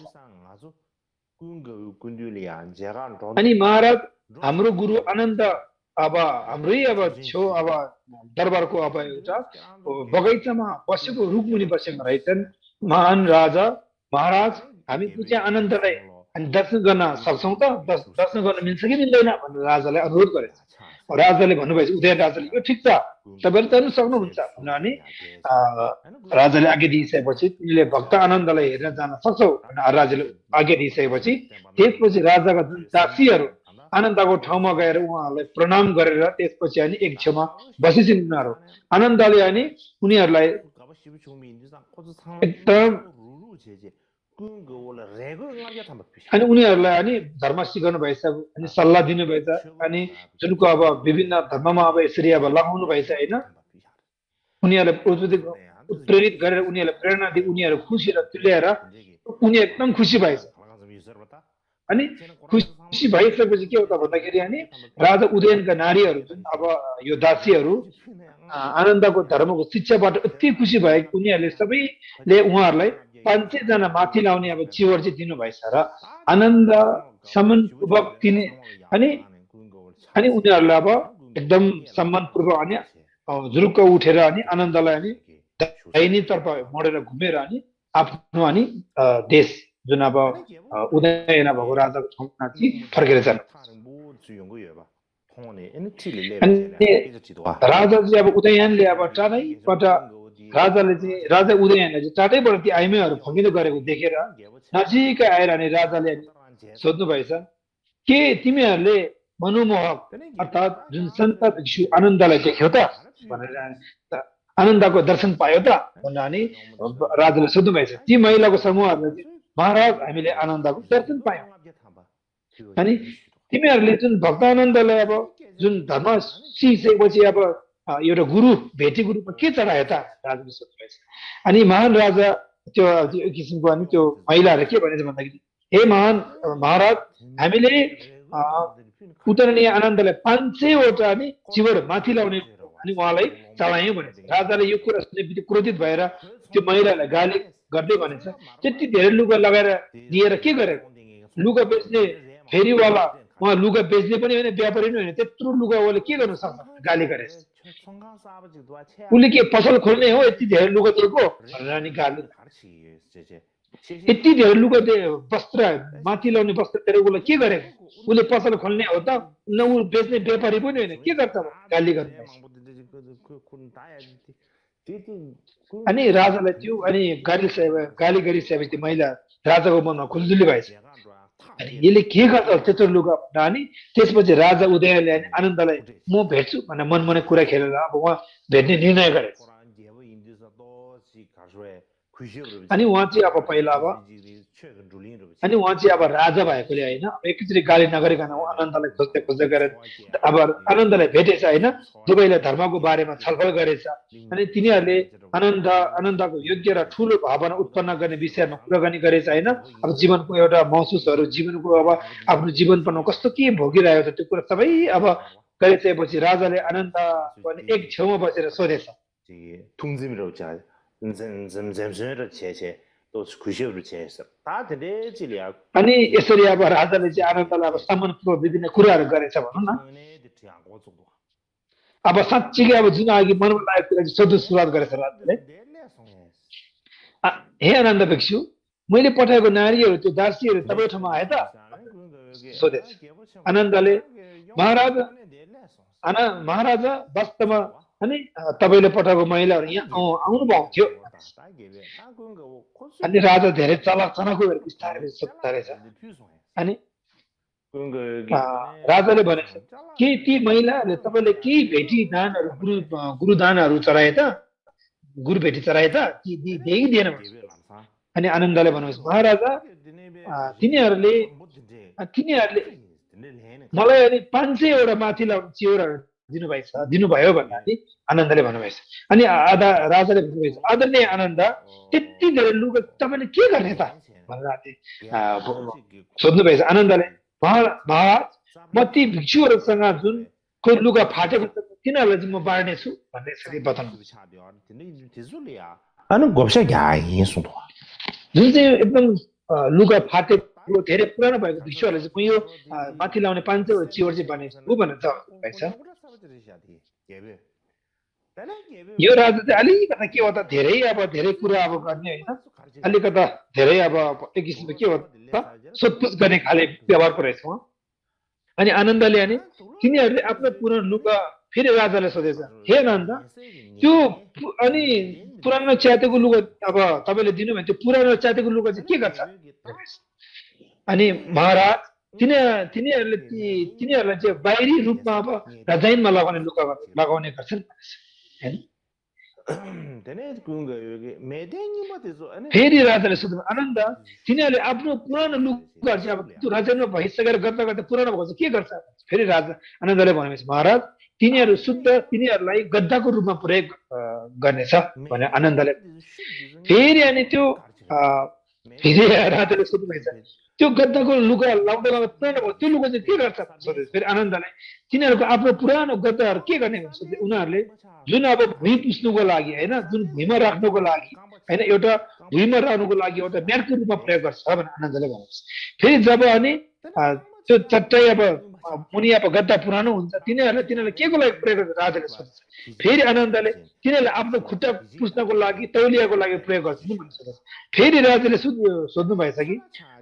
अनि महाराज हाम्रो गुरु आनन्द अब हाम्रै अब छेउ अब दरबारको अब एउटा बगैँचामा बसेको रुख मुनि बसेका रहेछन्। महान राजा महाराज हामी पूज्य आनन्दलाई अनि दर्शन गर्न सक्छौँ त? दर्शन गर्न मिल्छ कि मिल्दैन भनेर राजालाई अनुरोध गरेछ। राजाले भन्नुभएछ उदयन राजाले यो ठिक छ तपाईँले तर्नु सक्नुहुन्छ अनि राजाले आज्ञा दिइसकेपछि तिमीले भक्त आनन्दलाई हेर्न जान सक्छौ भनेर राजाले आज्ञा दिइसकेपछि त्यसपछि राजाका जुन दासीहरू आनन्दको ठाउँमा गएर उहाँहरूलाई प्रणाम गरेर त्यसपछि अनि एक छेउमा बसेछन् उनीहरू। आनन्दले अनि उनीहरूलाई एकदम अनि उनीहरूलाई अनि धर्म सिकाउनु भएछ अनि सल्लाह दिनुभएछ। अनि जुनको अब विभिन्न धर्ममा अब यसरी अब लगाउनु भएछ होइन। उनीहरूलाई प्रेरित गरेर उनीहरूलाई प्रेरणा दिए। उनीहरू खुसी र तुल्याएर उनी एकदम खुसी भएछ। अनि खुसी भइसकेपछि के हो त भन्दाखेरि अनि राजा उदयनका नारीहरू जुन अब यो दासीहरू आनन्दको धर्मको शिक्षाबाट यति खुसी भए उनीहरूले सबैले उहाँहरूलाई 500 जना माथि लाउने अब चिवर चाहिँ दिनुभएछ र आनन्द सम्मानपूर्वक दिने अनि उनीहरूलाई अब एकदम सम्मानपूर्वक अनि झुरुक्क उठेर अनि आनन्दलाई अनि दाहिनेतर्फ मोडेर घुमेर अनि आफ्नो अनि देश जुन अब उदयन भएको राजाको ठाउँमा चाहिँ फर्केर जानु। राजा चाहिँ अब उदयनले अब टाढैबाट राजाले चाहिँ राजा उदयनले चाहिँ टाढैबाट ती आइमाईहरू फकिँदै गरेको देखेर नजिकै आएर अनि राजाले सोध्नु भएछ के तिमीहरूले मनोमोहक अर्थात् जुन सन्त भिक्षु आनन्दलाई देख्यौ त भनेर आनन्दको दर्शन पायो त भनेर अनि राजाले सोध्नु भएछ। ती महिलाको समूहहरूले महाराज हामीले आनन्दको दर्शन पायौँ। अनि तिमीहरूले जुन भक्त आनन्दलाई अब जुन धर्म सिकेपछि अब एउटा गुरु भेटी गुरुमा के चढायो त राजाले सोध्नुभएछ। अनि महान राजा त्यो किसिमको अनि त्यो महिलाहरू के भनेछ भन्दाखेरि हे महान महाराज हामीले उतरणीय आनन्दलाई 500वटा अनि चिवर माथि लाउने अनि उहाँलाई चढायौँ भनेछ। राजाले यो कुरा सुनेपछि क्रोधित भएर त्यो महिलालाई गाली गर्दै भनेछ त्यति धेरै लुगा लगाएर लिएर के गरे? लुगा बेच्ने फेरीवाला उहाँ लुगा बेच्ने पनि होइन व्यापारी पनि होइन त्यत्रो लुगा उसले के गर्न सक्छ? गाली गरेछ। उसले के पसल खोल्ने हो यति धेरै लुगा दिएको भनेर अनि गाली यति धेरै लुगा वस्त्र माथि लाउने वस्त्र दिएर उसलाई के गरेको? उसले पसल खोल्ने हो त न ऊ बेच्ने व्यापारी पनि होइन के गर्छ गाली गर्नु। अनि राजालाई त्यो अनि गाली गरिसकेपछि महिला राजाको मनमा खुल्दुली भएछ। अनि यसले के गर्छ त्यत्रो लुगा अनि त्यसपछि राजा उदयनले अनि आनन्दलाई म भेट्छु भनेर मनमनै कुरा खेलेर अब उहाँ भेट्ने निर्णय गरेछ। अनि उहाँ चाहिँ अब पहिला अब राजा भएकोले होइन एकैचोटि गाली नगरिकन आनन्दलाई खोज्दै गरेर अब आनन्दलाई भेटेछ होइन। दुवैले धर्मको बारेमा छलफल गरेछ। अनि तिनीहरूले आनन्दको योग्य र ठुलो भावना उत्पन्न गर्ने विषयमा कुराकानी गरेछ होइन। अब जीवनको एउटा महसुसहरू जीवनको अब आफ्नो जीवनमा कस्तो के भोगिरहेको छ त्यो कुरा सबै अब गरिसकेपछि राजाले आनन्द पनि एक छेउमा बसेर सोधेछ। अनि यसरी अब राजाले चाहिँ आनन्दलाई अब सम्मानपूर्वक विभिन्न कुराहरू गरेछ भनौँ न। अब साँच्चीकै अब जुन अघि मनमा लागेको कुरा चाहिँ सोध्नु सुरुवात गरेछ राजाले। हे आनन्द भिक्षु मैले पठाएको नारीहरू त्यो दासीहरू तपाईँको ठाउँमा आए त सोधेछ आनन्दले महाराजा महाराजा वास्तवमा अनि तपाईँले पठाएको महिलाहरू यहाँ आउनु भएको थियो अनि राजा धेरै चलाक चनाखो भएर बिस्तारै सोध्दा रहेछ अनि राजाले भने के ती महिलाहरूले तपाईँले केही भेटी दानहरू गुरुदानहरू चढाए त गुरु भेटी चढाए त दिएकी दिएन अनि आनन्दले भन्नुहोस् महाराजा तिनीहरूले मलाई अनि 500 माथि लाउने चिउराहरू दिनुभयो भन्दाखेरि आनन्दले भन्नुभएछ अनि राजाले भन्नुभएछ आदरणीय आनन्द त्यति धेरै लुगा तपाईँले के गर्ने त भनेर सोध्नुभएछ आनन्दले महाराज म ती भिक्षुहरूसँग जुन को लुगा फाटेको छ तिनीहरूलाई चाहिँ म बाँड्नेछु भन्ने यसरी बताउनु जुन चाहिँ एकदम लुगा फाटेको धेरै पुरानो भएको भिक्षुहरूले चाहिँ म यो माथि लाउने 500 चिवर चाहिँ बाँड्नेछु भनेर जवाफ यो राजा चाहिँ अलिकता के हो त धेरै धेरै कुरा अब गर्ने होइन अलिकता धेरै अब एक किसिमको के हो त सोधपुछ गर्ने खाले व्यवहारको रहेछ उहाँ अनि आनन्दले अनि तिनीहरूले आफ्नो पुरानो लुगा फेरि राजाले सोधेछ हे आनन्द त्यो अनि पुरानो च्यातेको लुगा अब तपाईँले दिनुभयो त्यो पुरानो च्यातेको लुगा चाहिँ के गर्छ अनि महाराज तिनीहरूलाई चाहिँ बाहिरी रूपमा अब रजाइनमा लगाउने गर्छन् फेरि राजाले सोध्नु आनन्द तिनीहरूले आफ्नो पुरानो लुगाहरू चाहिँ अब त्यो रजाइनमा भइसकेर गर्दा गर्दा पुरानो भएको चाहिँ के गर्छ फेरि राजा आनन्दले भनेपछि महाराज तिनीहरू शुद्ध तिनीहरूलाई गद्दाको रूपमा प्रयोग गर्नेछ भने आनन्दले फेरि अनि त्यो फेरि राजाले सोध्नुभएछ त्यो गद्दाको लुगा लाउँदा लाउँदा पुरानो भयो त्यो लुगा चाहिँ के गर्छ सोधेछ फेरि आनन्दले तिनीहरूको आफ्नो पुरानो गद्दाहरू के गर्ने भन्छ उनीहरूले जुन अब भुइँ पुस्नुको लागि होइन जुन भुइँमा राख्नुको लागि होइन एउटा भुइँमा राख्नुको लागि एउटा म्याटको रूपमा प्रयोग गर्छ भने आनन्दले भन्नुहोस् फेरि जब अनि त्यो चट्टै अब मुनि अब गद्दा पुरानो हुन्छ तिनीहरूले के को लागि प्रयोग गर्छ राजाले सोध्छ फेरि आनन्दले तिनीहरूले आफ्नो खुट्टा पुस्नको लागि तौलियाको लागि प्रयोग गर्छ नि भन्ने सोध्छ फेरि राजाले सोध्नु भएछ कि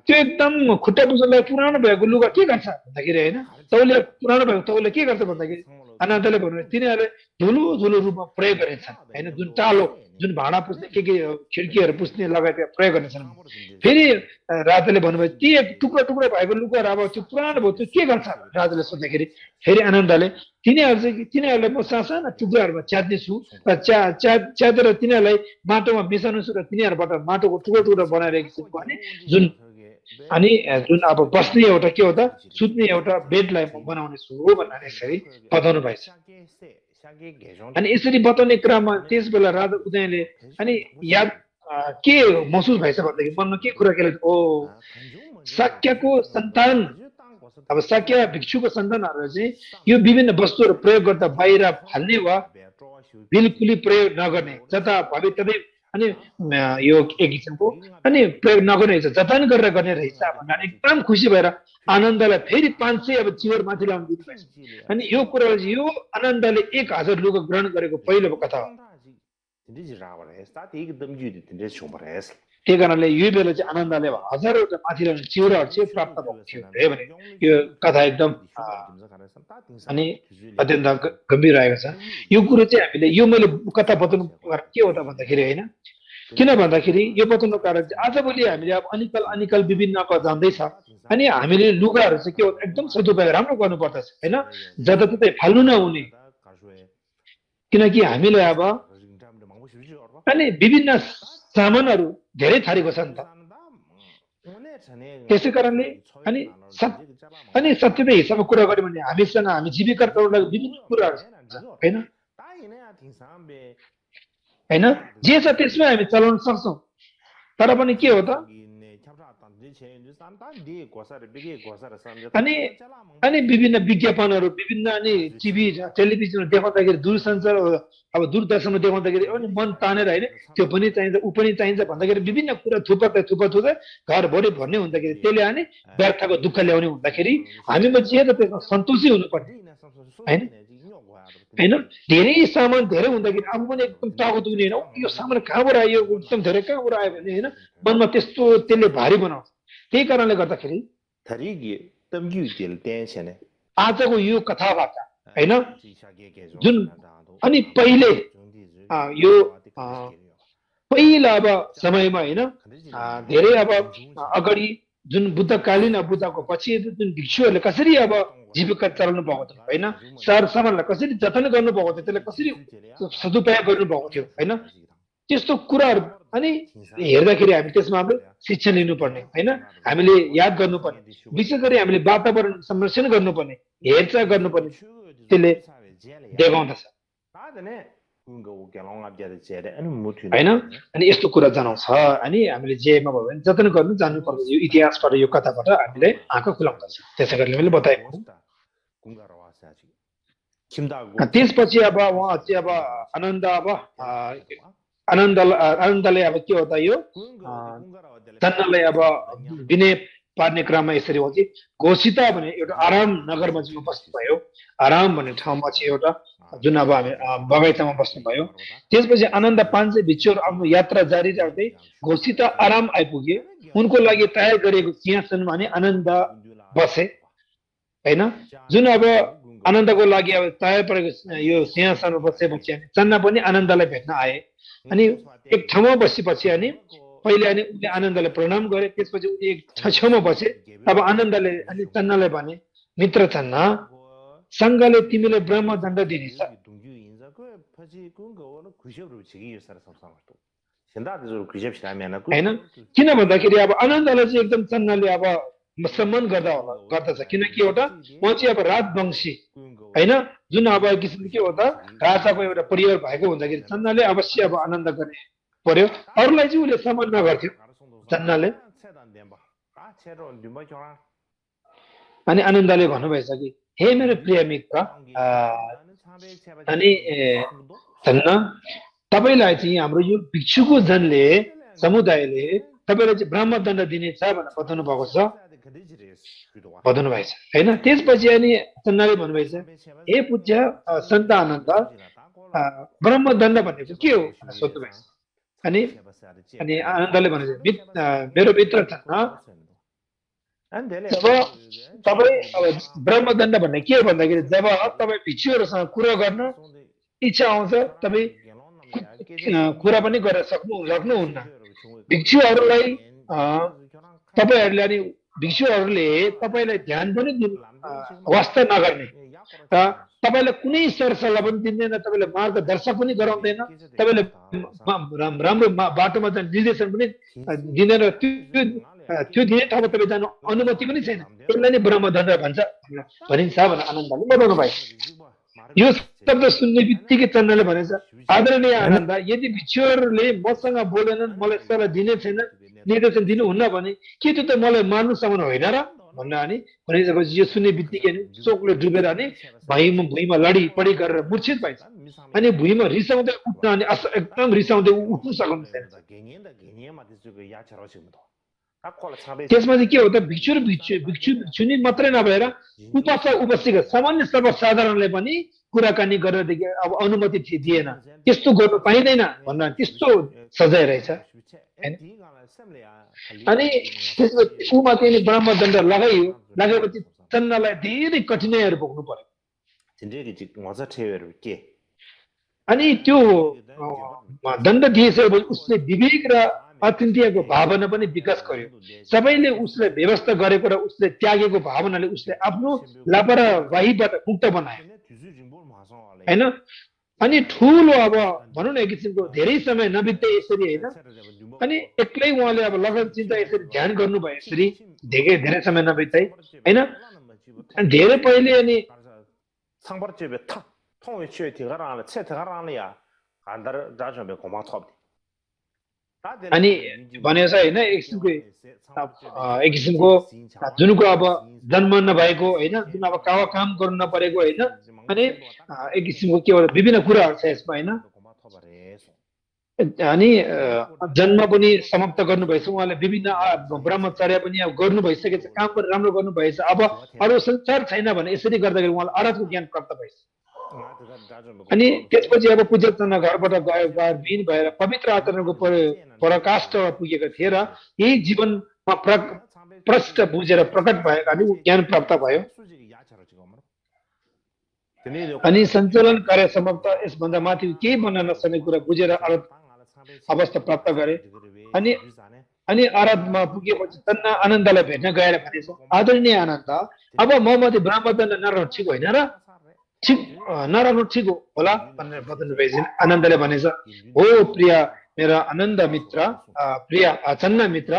त्यो एकदम खुट्टा पुस्नको पुरानो भएको लुगा के गर्छ भन्दाखेरि होइन तौलिया पुरानो भएको तौलिया के गर्छ भन्दाखेरि आनन्दले भन्नु तिनीहरूले धुलो धुलो रूपमा प्रयोग गरेछन् होइन जुन टालो जुन भाँडा पुस्ने के खिड्कीहरू पुस्ने लगायतका प्रयोग गर्नेछन् फेरि राजाले भन्नुभयो ती टुक्रा टुक्रा भएको लुगाहरू अब त्यो पुरानो भयो त्यो के गर्छ राजाले सोद्धाखेरि फेरि आनन्दले तिनीहरूलाई म साना टुक्राहरूमा च्यात्नेछु र च्यातेर तिनीहरूलाई माटोमा मिसाउनेछु र तिनीहरूबाट माटोको टुक्रा टुक्रा बनाइरहेको छु भने जुन अब बस्ने एउटा के हो त सुत्ने एउटा बेडलाई म बनाउने छु हो भनेर यसरी बताउनु भएछ अनि यसरी बताउने क्रममा त्यस बेला राजा उदयले अनि याद के महसुस भएछ भन्दाखेरि मनमा के कुरा केले ओ शाक्यको सन्तान अब शाक्य भिक्षुको सन्तानहरू चाहिँ यो विभिन्न वस्तुहरू प्रयोग गर्दा बाहिर फाल्ने वा बिल्कुलै प्रयोग नगर्ने जता भए ततै अनि यो एक किसिमको अनि प्रयोग नगर्ने रहेछ जतन गरेर गर्ने रहेछ भनेर एकदम खुसी भएर आनन्दलाई फेरि 500 अब चिवर माथि लाउनु दिनुभएछ अनि यो कुरा यो आनन्दले 1000 लुगा ग्रहण गरेको पहिलो कथा हो त्यही कारणले यो बेला चाहिँ आनन्दले 1000वटा माथि लाउने चिउराहरू चाहिँ प्राप्त भएको थियो है भने यो कथा एकदम अनि अत्यन्त गम्भीर रहेको छ यो कुरो चाहिँ हामीले यो मैले कथा बताउनु के हो त भन्दाखेरि होइन किन भन्दाखेरि यो बताउनु कारण चाहिँ आजभोलि हामीले अब अनिकल विभिन्न जान्दैछ अनि हामीले लुगाहरू चाहिँ के हो एकदम सदुपयोग राम्रो गर्नुपर्दछ होइन जताततै फाल्नु नहुने किनकि हामीले अब अनि विभिन्न सामानहरू धेरै थरीको छ नि त त्यसै कारणले अनि सत्यता हिसाबमा कुरा गर्यो भने हामीसँग हामी जीविका लागि विभिन्न कुराहरू छ होइन जे छ त्यसमै हामी चलाउन सक्छौँ तर पनि के हो त अनि विभिन्न विज्ञापनहरू विभिन्न अनि टिभी टेलिभिजन देखाउँदाखेरि दूरसञ्चार अब दूरदर्शनमा देखाउँदाखेरि अनि मन तानेर होइन त्यो पनि चाहिन्छ ऊ पनि चाहिन्छ भन्दाखेरि विभिन्न कुरा थुप्दै घरभरि भन्ने हुँदाखेरि त्यसले अनि व्यर्थको दुःख ल्याउने हुँदाखेरि हामीमा जे त त्यसमा सन्तोषी हुनुपर्ने होइन होइन धेरै सामान धेरै हुँदाखेरि आफू पनि एकदम तागत हुने होइन यो सामान कहाँबाट आयो एकदम धेरै कहाँबाट आयो भने होइन मनमा त्यस्तो त्यसले भारी बनाउँछ त्यही कारणले गर्दाखेरि आजको यो कथावार्ता होइन जुन अनि पहिले यो पहिला अब समयमा होइन धेरै अब अगाडि जुन बुद्धकालीन बुद्धको पछि जुन भिक्षुहरूले कसरी अब जीविका चलाउनु भएको थियो होइन सरसामानलाई कसरी जतन गर्नु भएको थियो त्यसलाई कसरी सदुपयोग गर्नु भएको थियो होइन त्यस्तो कुराहरू अनि हेर्दाखेरि हामी त्यसमा हाम्रो शिक्षा लिनुपर्ने होइन हामीले याद गर्नुपर्ने विशेष गरी हामीले वातावरण संरक्षण गर्नुपर्ने हेरचाह गर्नुपर्ने त्यसले देखाउँदछ होइन अनि यस्तो कुरा जनाउँछ अनि हामीले जेमा भयो भने जतन गर्नु जान्नुपर्छ यो इतिहासबाट यो कथाबाट हामीले आँखा खुलाउँदछ त्यसै गरी मैले बताएको त्यसपछि अब उहाँ चाहिँ अब आनन्दले अब के हो त यो चन्नलाई अब विनय पार्ने क्रममा यसरी हो कि घोषिता भने एउटा आराम नगरमा चाहिँ बस्नुभयो आराम भन्ने ठाउँमा चाहिँ एउटा जुन अब हामी बगैँचामा बस्नुभयो त्यसपछि आनन्द पाँच भिक्षुहरू आफ्नो यात्रा जारी राख्दै घोषिता आराम आइपुगे उनको लागि तयार गरेको सिंहासनमा भने आनन्द बसे होइन जुन अब आनन्दको लागि अब तयार परेको यो सिंहासनमा बसेपछि अनि चन्ना पनि आनन्दलाई भेट्न आए अनि एक ठाउँमा बसेपछि अनि पहिले अनि उसले आनन्दलाई प्रणाम गरे त्यसपछि उसले एक छेउमा बसे अब आनन्दले अनि चन्नालाई भने मित्र चन्ना सङ्घले तिमीले ब्रह्मदण्ड दिनेछ होइन किन भन्दाखेरि अब आनन्दलाई चाहिँ एकदम चन्नाले अब सम्मान गर्दछ किनकि एउटा म चाहिँ अब राजवंशी होइन जुन अब किसिमले के हो त राजाको एउटा परिवार भएको हुँदाखेरि चन्नाले अवश्य अब आनन्द गर्ने पर्यो अरूलाई चाहिँ उसले सम्मान नगर्थ्यो चन्नाले अनि आनन्दले भन्नुभएछ कि हे मेरो प्रिय मित्र अनि चन्ना तपाईँलाई चाहिँ हाम्रो यो भिक्षुको जनले समुदायले तपाईँलाई चाहिँ ब्रह्मदण्ड दिनेछ भनेर बताउनु भएको छ बताउनु भएछ होइन त्यसपछि अनि चन्नाले भन्नुभएछ हे पूज्य सन्त आनन्द ब्रह्मदण्ड भनेको के हो भनेर सोध्नुभएछ अनि आनन्दले भनेको मेरो मित्र चन्ना जब तपाईँ अब ब्रह्मदण्ड भन्ने के हो भन्दाखेरि जब तपाईँ भिक्षुहरूसँग कुरा गर्न इच्छा आउँछ तपाईँ कुरा पनि गरेर सक्नुहुन्न भिक्षुहरूलाई तपाईँहरूले अनि भिक्षुहरूले तपाईँलाई ध्यान पनि वास्ता नगर्ने र तपाईँलाई कुनै सरसल्लाह पनि दिँदैन तपाईँलाई मार्गदर्शक पनि गराउँदैन तपाईँलाई राम्रो बाटोमा जाने निर्देशन पनि दिँदैन त्यो दिने ठाउँमा तपाईँ जानु अनुमति पनि छैन त्यसलाई नै ब्रह्मदण्ड भनिन्छ भनेर आनन्दले बताउनु भयो यो शब्द सुन्ने बित्तिकै चन्नाले भनेछ आदरणीय आनन्द यदि भिक्षुहरूले मसँग बोलेनन् मलाई सल्लाह दिने छैन निर्देशन दिनुहुन्न भने के त्यो त मलाई मान्नुसम्म होइन र भन्दा अनि भनिसकेपछि यो सुन्ने बित्तिकै चोकले डुबेर अनि भुइँमा लडी पडी गरेर मूर्छित भएछ अनि भुइँमा रिसाउँदै उठ्न अनि एकदम रिसाउँदै उठ्नु सक्नु छैन त्यसमा चाहिँ के हो त भिक्षुनी मात्रै नभएर उपस्थित सामान्य सर्वसाधारणले पनि कुराकानी गरेरदेखि अब अनुमति दिएन त्यस्तो गर्नु पाइँदैन भन्दा त्यस्तो सजाय रहेछ अनि त्यसपछि उमा चाहिँ ब्रह्मदण्ड लगाएपछि चन्नालाई धेरै कठिनाइहरू भोग्नु पर्यो अनि त्यो दण्ड दिइसकेपछि उसले विवेक र अत्यन्तीयको भावना पनि विकास गर्यो सबैले उसले व्यवस्था गरेको र उसले त्यागेको भावनाले उसले आफ्नो लापरवाहीबाट मुक्त बनायो होइन अनि ठुलो अब भनौँ न एक किसिमको धेरै समय नबित्दै यसरी होइन अनि एक्लै उहाँले अब लगन चिन्ता यसरी ध्यान गर्नुभयो यसरी धेरै समय नबित्दै होइन धेरै पहिले अनि अनि भनेको छ होइन एक किसिमको जुनको अब जन्म नभएको होइन जुन अब काम गर्नु नपरेको होइन अनि एक किसिमको के भन्छ विभिन्न कुराहरू छ यसमा होइन अनि जन्म पनि समाप्त गर्नुभएछ उहाँले विभिन्न ब्रह्मचर्य पनि अब गर्नु भइसकेछ काम पनि राम्रो गर्नु भएछ अब अरू संसार छैन भने यसरी गर्दाखेरि उहाँलाई अरबको ज्ञान प्राप्त भएछ अनि त्यसपछि अब पूज्यचन्द्र घरबाट गयो विहीन भएर पवित्र आचरणको पराकाष्ठमा पुगेका थिए र यही जीवनमा प्रष्ट बुझेर प्रकट भएकाले ज्ञान प्राप्त भयो अनि सञ्चालन कार्य समाप्त यसभन्दा माथि केही भन्न नसक्ने कुरा बुझेर अवस्था प्राप्त गरे अनि अनि आराधमा पुगेपछि तन्ना आनन्दलाई भेट्न गएर भनेछ आदरणीय आनन्द अब ममध्ये ब्रह्मदण्ड नराम्रो ठिक होइन र ठिक नराम्रो ठिक होला भनेर बताउनु भएछ आनन्दले भनेछ हो प्रिय मेरा आनन्द मित्र प्रिय चन्न मित्र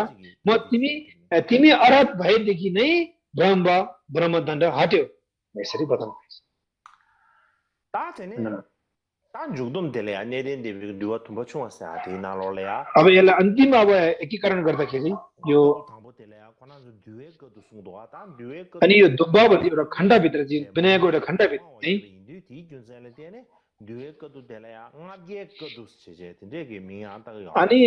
म तिमी आराध भएदेखि नै ब्रह्मदण्ड हट्यो यसरी बताउनु भएछ अब यसलाई अन्तिम अब एकीकरण गर्दाखेरि यो अनि यो दुब्बा भन्ने एउटा खण्डभित्र चाहिँ विनयको एउटा खण्डभित्र चाहिँ अनि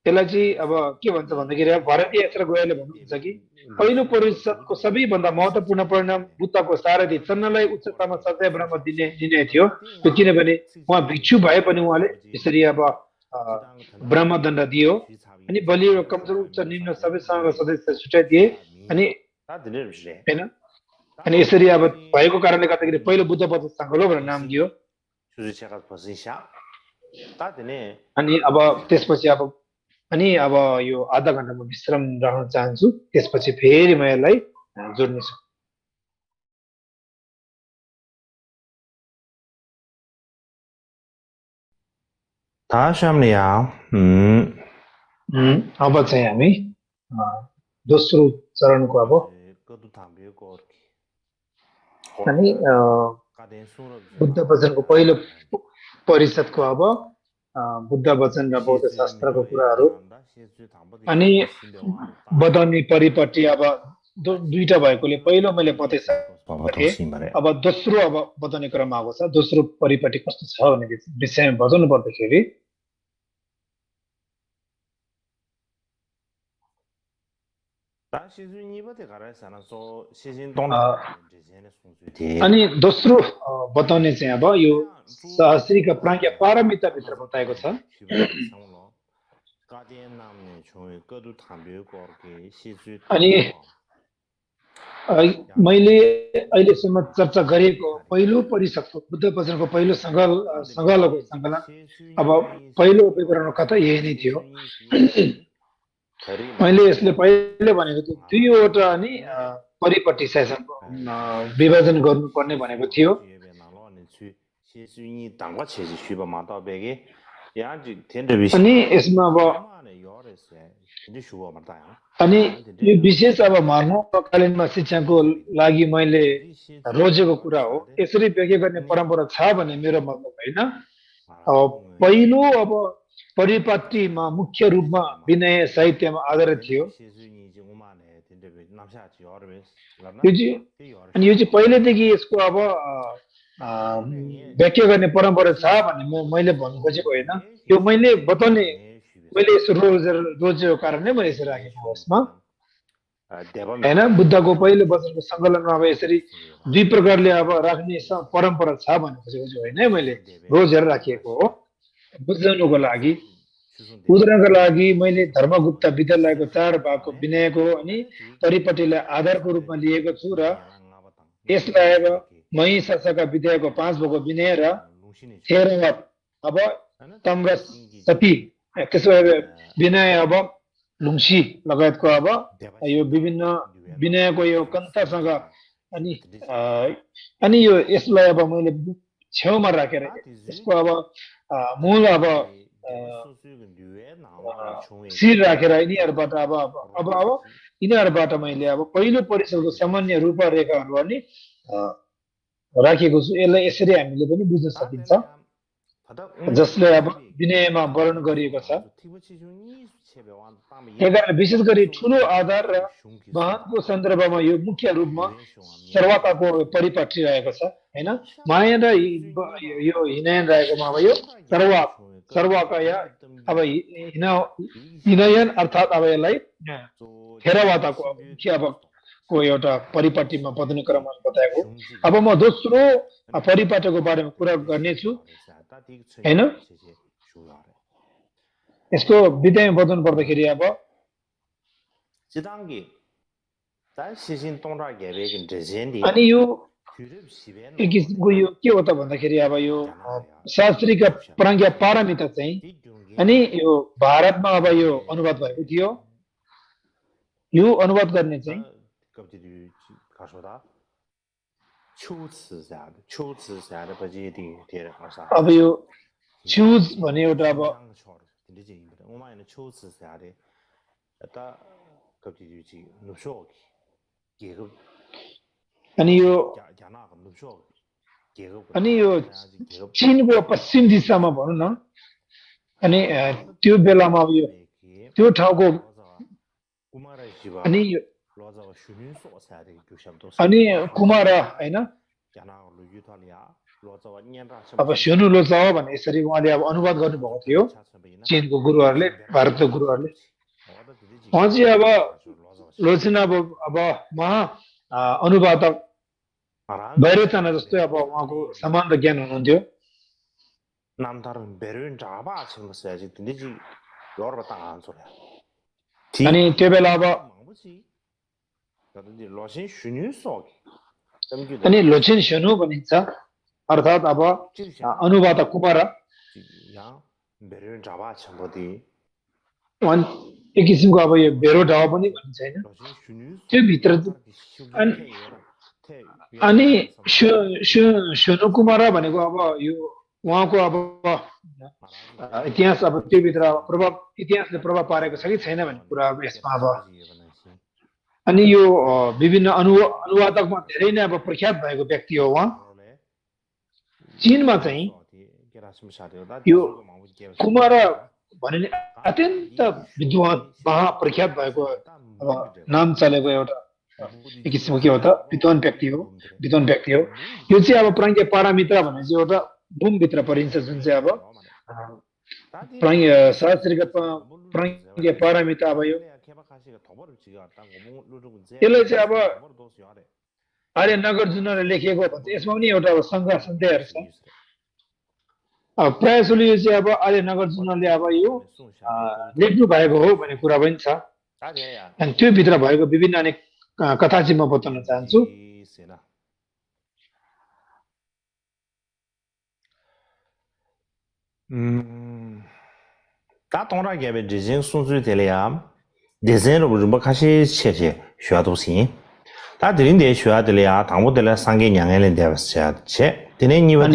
त्यसलाई चाहिँ अब के भन्छ भन्दाखेरि भारतीय यात्रा गएले भन्नुहुन्छ कि पहिलो परिषदको सबैभन्दा महत्त्वपूर्ण परिणाम बुद्धको सारथी चन्नलाई उच्चतामा सत्य ब्रह्म दिने थियो त्यो किनभने उहाँ भिक्षु भए पनि उहाँले यसरी अब ब्रह्मदण्ड दियो अनि बलियो र कमजोर उच्च निम्न सबै सङ्घ सदस्य छुट्याइदिए अनि होइन अनि यसरी अब भएको कारणले गर्दाखेरि पहिलो बुद्ध बौद्ध सङ्घ हो भनेर नाम दियो अनि अब त्यसपछि अनि अब यो आधा घण्टा म विश्राम राख्न चाहन्छु त्यसपछि फेरि म यसलाई जोड्नेछु अब चाहिँ हामी दोस्रो चरणको अब अनि बुद्ध वचनको पहिलो परिषदको अब बुद्ध वचन र बौद्ध शास्त्रको कुराहरू अनि बदनी परिपट्टि अब दुईटा भएकोले पहिलो मैले बताइसकेँ अब दोस्रो अब बताउने क्रम आएको छ दोस्रो परिपट्टि कस्तो छ भन्ने विषयमा बताउनु पर्दाखेरि अनि दोस्रो बताउने चाहिँ अब यो सहस्रीका प्राज्ञा पारमिताभित्र बताएको छ अनि मैले अहिलेसम्म चर्चा गरेको पहिलो परिषदको बुद्ध वचनको पहिलो सङ्कलनको सङ्कलन अब पहिलो विवरण कथा यही नै थियो मैले यसले पहिले भनेको थियो दुईवटा नि परिपट्टि विभाजन गर्नुपर्ने भनेको थियो अनि यसमा अब अनि यो विशेष अब मर्मकालीनमा शिक्षाको लागि मैले रोजेको कुरा हो यसरी व्याख्या गर्ने परम्परा छ भने मेरो मतलब होइन पहिलो अब परिपट्टिमा मुख्य रूपमा विनय साहित्यमा आधारित थियो अनि यो चाहिँ पहिलेदेखि यसको अब व्याख्या गर्ने परम्परा छ भने मैले भन्नु खोजेको होइन यो मैले बताउने मैले यसो रोजेको कारणले मैले यसरी राखेको हो यसमा होइन बुद्धको पहिलो वचनको सङ्कलनमा अब यसरी दुई प्रकारले अब राख्ने परम्परा छ भन्ने खोजेको चाहिँ होइन मैले रोजेर राखिएको हो बुझ्नको लागि उदाहरणको लागि मैले धर्मगुप्त विद्यालयको 4 भागको विनयको अनि परिपट्टिलाई आधारको रूपमा लिएको छु र यसलाई अब महिषासका विद्याको 5 भागको विनय र थेरवाद अब तम्रसती त्यसो विनय अब लुङ्सी लगायतको अब यो विभिन्न विनयको यो कन्थसँग अनि यो यसलाई अब मैले छेउमा राखेर यसको अब मूल अब शिर राखेर यिनीहरूबाट अब यिनीहरूबाट मैले अब पहिलो परिषदको सामान्य रूपरेखाहरू अनि राखेको छु यसलाई यसरी हामीले पनि बुझ्न सकिन्छ जसले अब विनयमा वर्णन गरिएको छ त्यही विशेष गरी ठुलो आधार र वाहनको सन्दर्भमा यो मुख्य रूपमा सर्वताको परिपट्टि रहेको छ हैन माया र यो हिनयन रहेकोमा अब यो सर्वकया अब हिनयन अर्थात् अब यसलाई थेरवादको मुख्य अब को एउटा परिपाटीमा बदल्ने क्रममा बताएको। अब म दोस्रो परिपाटीको बारेमा कुरा गर्नेछु हैन। यसको विषयमा बताउनु पर्दाखेरि अब अनि यो एक किसिमको यो के हो त भन्दाखेरि अब यो शास्त्रीका प्राज्ञा पारमिता चाहिँ अनि यो भारतमा अब यो अनुवाद भएको थियो। यो अनुवाद गर्ने चाहिँ अब यो छुज भन्ने एउटा अब अनि यो चीनको पश्चिम दिशामा भनौँ न अनि त्यो बेलामा अब यो त्यो ठाउँको अनि कुमार हैन अब स्युनु लोचाओ भने यसरी उहाँले अब अनुवाद गर्नुभएको थियो चीनको गुरुहरूले, भारतको गुरुहरूले। उहाँ चाहिँ अब लोचन अब महा अनुवादक भैरवचना जस्तै अब उहाँको समान र ज्ञान हुनुहुन्थ्यो। अनि त्यो बेला अब अनि लोचन स्युनु भनिन्छ, अर्थात् अब अनुवादक कुमार एक किसिमको अब यो भेरो ढावा पनि भनिन्छ हैन। त्यो भित्र अनि स्युनु कुमार भनेको अब यो उहाँको अब इतिहास अब त्यो भित्र प्रभाव इतिहासले प्रभाव पारेको छ कि छैन भन्ने कुरा अब यसमा अब अनि यो विभिन्न अनुवादकमा धेरै नै अब प्रख्यात भएको व्यक्ति हो उहाँ। चीनमा चाहिँ यो कुमार भने अत्यन्त विद्वान महाप्रख्यात भएको अब नाम चलेको एउटा एक किसिमको के हो त विद्वान व्यक्ति हो। यो चाहिँ अब प्राज्ञा पारमिता भन्ने चाहिँ एउटा भूमभित्र परिन्छ, जुन चाहिँ अब शास्त्रीका प्राज्ञा पारमिता अब यो यसलाई चाहिँ अब आर्य नागार्जुनले लेखेको भन्छ। यसमा पनि एउटा शङ्का सन्देहहरू छ। प्रायः जसो यो चाहिँ अब आर्य नागार्जुनले अब यो लेख्नु भएको हो भन्ने कुरा पनि छ। अनि त्यो भित्र भएको विभिन्न अनेक कथा चाहिँ म बताउन चाहन्छु।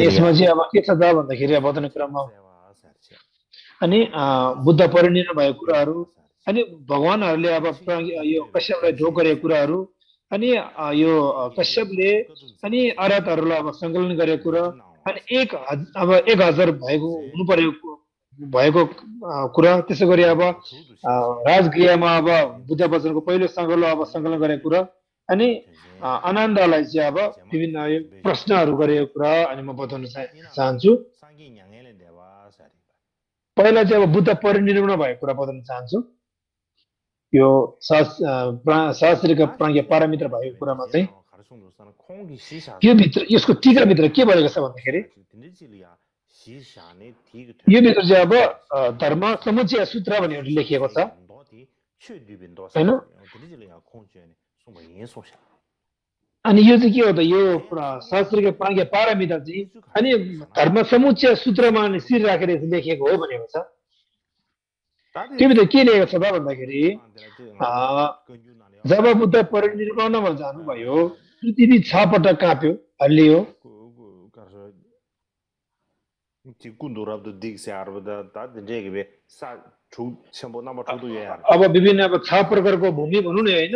यसमा चाहिँ अब के छ त भन्दाखेरि बताउने क्रममा अनि बुद्ध परिनिर्वाण भएको कुराहरू अनि भगवानहरूले अब यो कश्यपलाई ढोक गरेको कुराहरू अनि यो कश्यपले अनि अरहतहरूलाई अब सङ्कलन गरेको कुरा अनि 1000 भएको कुरा। त्यसै गरी अब राजगृहमा अब बुद्ध वचनको पहिलो सङ्कलन अब सङ्कलन गरेको कुरा अनि आनन्दलाई चाहिँ अब विभिन्न प्रश्नहरू गरेको कुरा अनि म बताउन चाहन्छु। पहिला चाहिँ अब बुद्ध परिनिर्वाण भएको कुरा बताउन चाहन्छु। यो शास्त्रीका प्राज्ञा पारमिता भएको कुरामा चाहिँ यो भित्र यसको टीकाभित्र के भएको छ भन्दाखेरि यो भित्र चाहिँ अब धर्म समुच्चय सूत्र भनेर लेखिएको छ हैन। अनि यो चाहिँ के हो त यो शास्त्रीका प्राज्ञा पारमिता चाहिँ अनि धर्म समुच्चय सूत्रमा शिर राखेर लेखिएको हो भनेको छ। त्यो भित्र के लेखेको छ त भन्दाखेरि जब बुद्ध परिनिर्वाणमा जानुभयो पृथ्वी 6 पटक काँप्यो, हल्लियो। अब विभिन्न अब 6 प्रकारको भूमि भनौँ न हैन।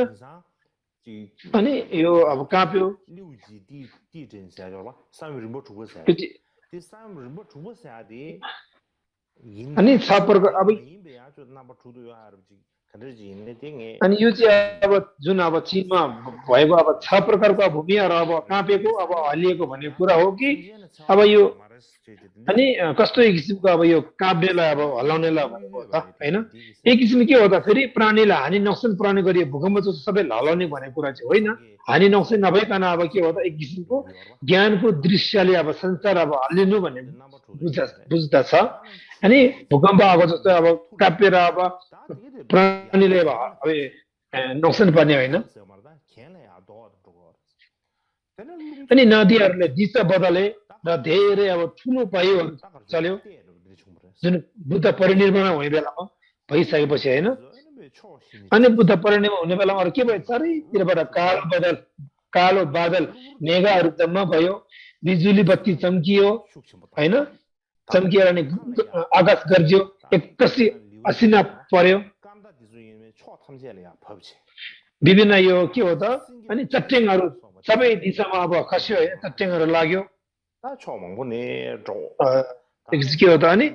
अनि यो अब काँप्यो अनि 6 प्रकार अब अनि यो चाहिँ अब जुन अब चीनमा भएको अब 6 प्रकारको भूमिहरू अब काँपेको अब हल्लिएको भन्ने कुरा हो कि अब यो अनि कस्तो एक किसिमको अब यो काट्नेलाई अब हल्लाउनेलाई भनेको हो त होइन एक किसिमले के हो त फेरि प्राणीलाई हानि नोक्सान पुर्याउने गरी भूकम्प जस्तो सबै हल्लाउने भनेको कुरा चाहिँ होइन हानि नोक्सान नभइकन अब के हो त एक किसिमको ज्ञानको दृश्यले अब संसार अब हल्लिनु भन्ने बुझ्दा छ अनि भूकम्प आएको जस्तो अब कापेर अब प्राणीले अब नोक्सान पर्ने होइन अनि नदीहरूले दिशा बदले र धेरै अब ठुलो वायुहरू चल्यो जुन बुद्ध परिनिर्वाण हुने बेलामा भइसकेपछि होइन अनि बुद्ध परिनिर्वाण हुने बेलामा अरू के भयो चारैतिरबाट कालो बादल मेघाहरू जम्मा भयो बिजुली बत्ती चम्कियो होइन चम्किएर अनि आकाश गर्जियो एक्कासी असिना पर्यो विभिन्न यो के हो त अनि चट्याङहरू सबै दिशामा अब खस्यो होइन चट्याङहरू लाग्यो के हो त अनि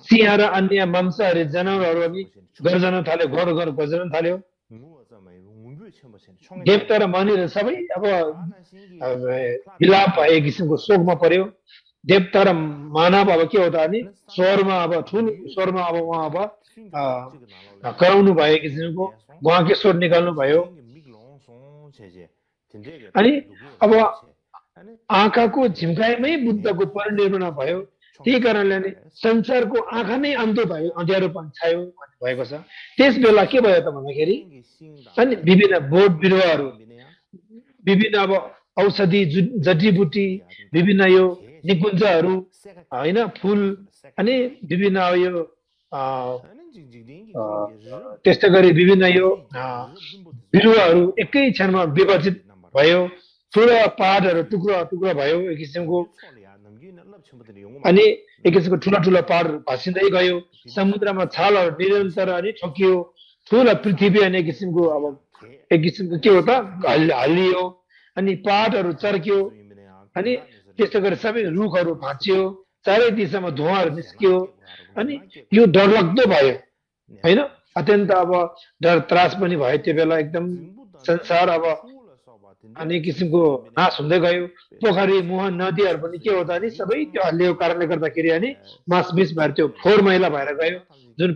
सिंह र अन्य मांसाहारी जनावरहरू अनि गर्जन थाल्यो घर घर गर्जन थाल्यो देवता र मानिसहरू सबै अब विलाप भए किसिमको शोकमा पर्यो देवता र मानव अब के हो त अनि स्वरमा अब ठुलो स्वरमा अब उहाँ अब कराउनु भयो किसिमको उहाँकै स्वर निकाल्नु भयो अनि अब आँखाको झिम्काइमै बुद्धको परिनिर्वाण भयो त्यही कारणले नि संसारको आँखा नै अन्धो भयो अँध्यारोपन छायो भएको छ त्यस बेला के भयो त भन्दाखेरि अनि विभिन्न बोट बिरुवाहरू विभिन्न अब औषधि जडीबुटी विभिन्न यो निकुञ्जहरू होइन फुल अनि विभिन्न यो त्यस्तै गरी विभिन्न यो बिरुवाहरू एकै क्षणमा विभाजित भयो ठुला पहाडहरू टुक्रा टुक्रा भयो एक किसिमको अनि एक किसिमको ठुला ठुला पहाड भाँसिँदै गयो समुद्रमा छालहरू निरन्तर अनि ठोकियो ठुला पृथ्वी अनि एक किसिमको के हो त हल्लियो अनि पहाडहरू चर्कियो अनि त्यस्तै गरी सबै रुखहरू भाँचियो चारै दिशामा धुवाँहरू निस्कियो अनि यो डरलाग्दो भयो होइन अत्यन्त अब डर त्रास पनि भयो त्यो बेला एकदम संसार अब अनि किसिमको नाश हुँदै गयो पोखरी मुहान नदीहरू पनि के हो त नि सबै त्यो हल्लिएको कारणले गर्दाखेरि अनि मासमिस भएर त्यो फोहोर मैला भएर गयो जुन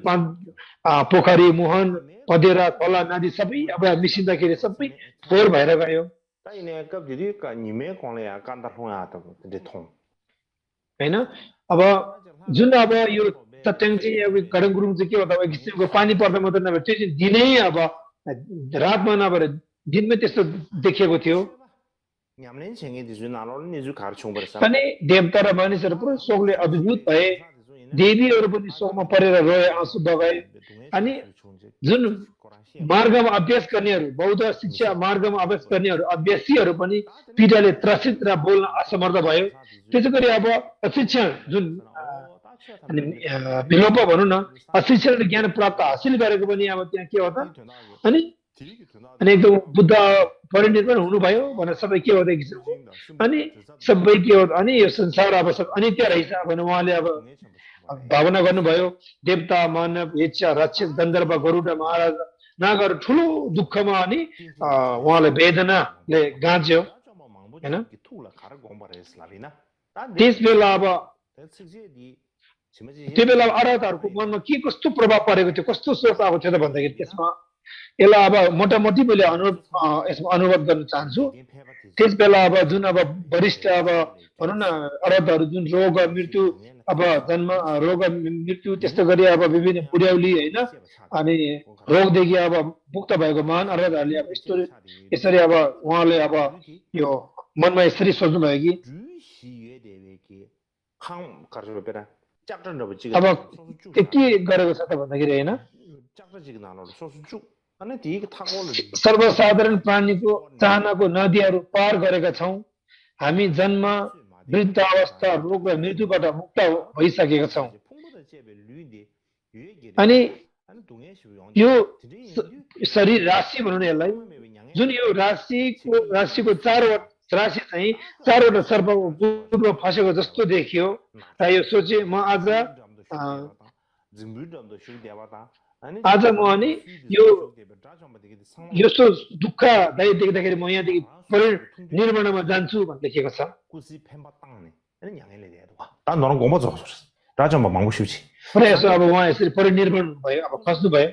पोखरी मुहान पदेरा खोला नदी सबै अब मिसिँदाखेरि सबै फोहोर भएर गयो होइन अब जुन अब यो चट्याङ चाहिँ अब गडङ गुरुङ चाहिँ के हो त अब किसिमको पानी पर्दा मात्रै नभए त्यो चाहिँ दिनै अब रातमा नभएर दिनमै त्यस्तो देखिएको थियो अनि देवता र मानिसहरू पुरै शोकले अभिभूत भए देवीहरू पनि शोकमा परेर रोए आँसु बगाए अनि जुन मार्गमा अभ्यास गर्नेहरू बौद्ध शिक्षा मार्गमा अभ्यास गर्नेहरू अभ्यासीहरू पनि पीडाले त्रसित र बोल्न असमर्थ भयो त्यसै गरी अब अशिक्षण जुन विलोप भनौँ न अशिक्षण ज्ञान प्राप्त हासिल गरेको पनि अब त्यहाँ के हो त अनि एकदम बुद्ध परिनिर्वाण हुनुभयो भनेर सबै के हो त किसिमको अनि सबै के हो अनि यो संसार अब सब अनित्य रहेछ भनेर उहाँले अब भावना गर्नुभयो देवता मानव इच्छा रक्षक गन्धर्व गरुड महाराज नागहरू ठुलो दुःखमा अनि उहाँले वेदनाले गाँच्यो होइन त्यस बेला अब त्यो बेला अराधहरूको मनमा के कस्तो प्रभाव परेको थियो कस्तो सोच आएको थियो त भन्दाखेरि त्यसमा यसलाई अब मोटामोटी मैले यसमा अनुवाद गर्न चाहन्छु त्यस बेला अब जुन अब वरिष्ठ अब भनौँ न अराधहरू जुन रोग मृत्यु अब जन्म रोग मृत्यु त्यस्तो गरी अब विभिन्न बुढ्यौली होइन अनि रोगदेखि अब मुक्त भएको महान अराधहरूले अब यसरी अब उहाँले अब यो मनमा यसरी सोच्नुभयो कि अब त्यो के गरेको छ त भन्दाखेरि होइन सर्वसाधारण प्राणीको चाहनाको नदीहरू पार गरेका छौँ हामी जन्म वृद्ध अवस्था रोग र मृत्युबाट मुक्त भइसकेका छौँ अनि यो शरीर राशि भनौँ न यसलाई जुन यो राशिको चारवटा राशि चाहिँ चारवटा सर्पको गुटमा फसेको जस्तो देखियो र यो सोचे म आज म अनि यो यस्तो दुःखदायी देख्दाखेरि म यहाँदेखि निर्माणमा जान्छु भन्ने लेखेको छ 너는 고마 줘. 라자 뭐 망고 싶지. 그래서 अब उहाँ यसरी परिनिर्वाण भयो अब खस्नु भयो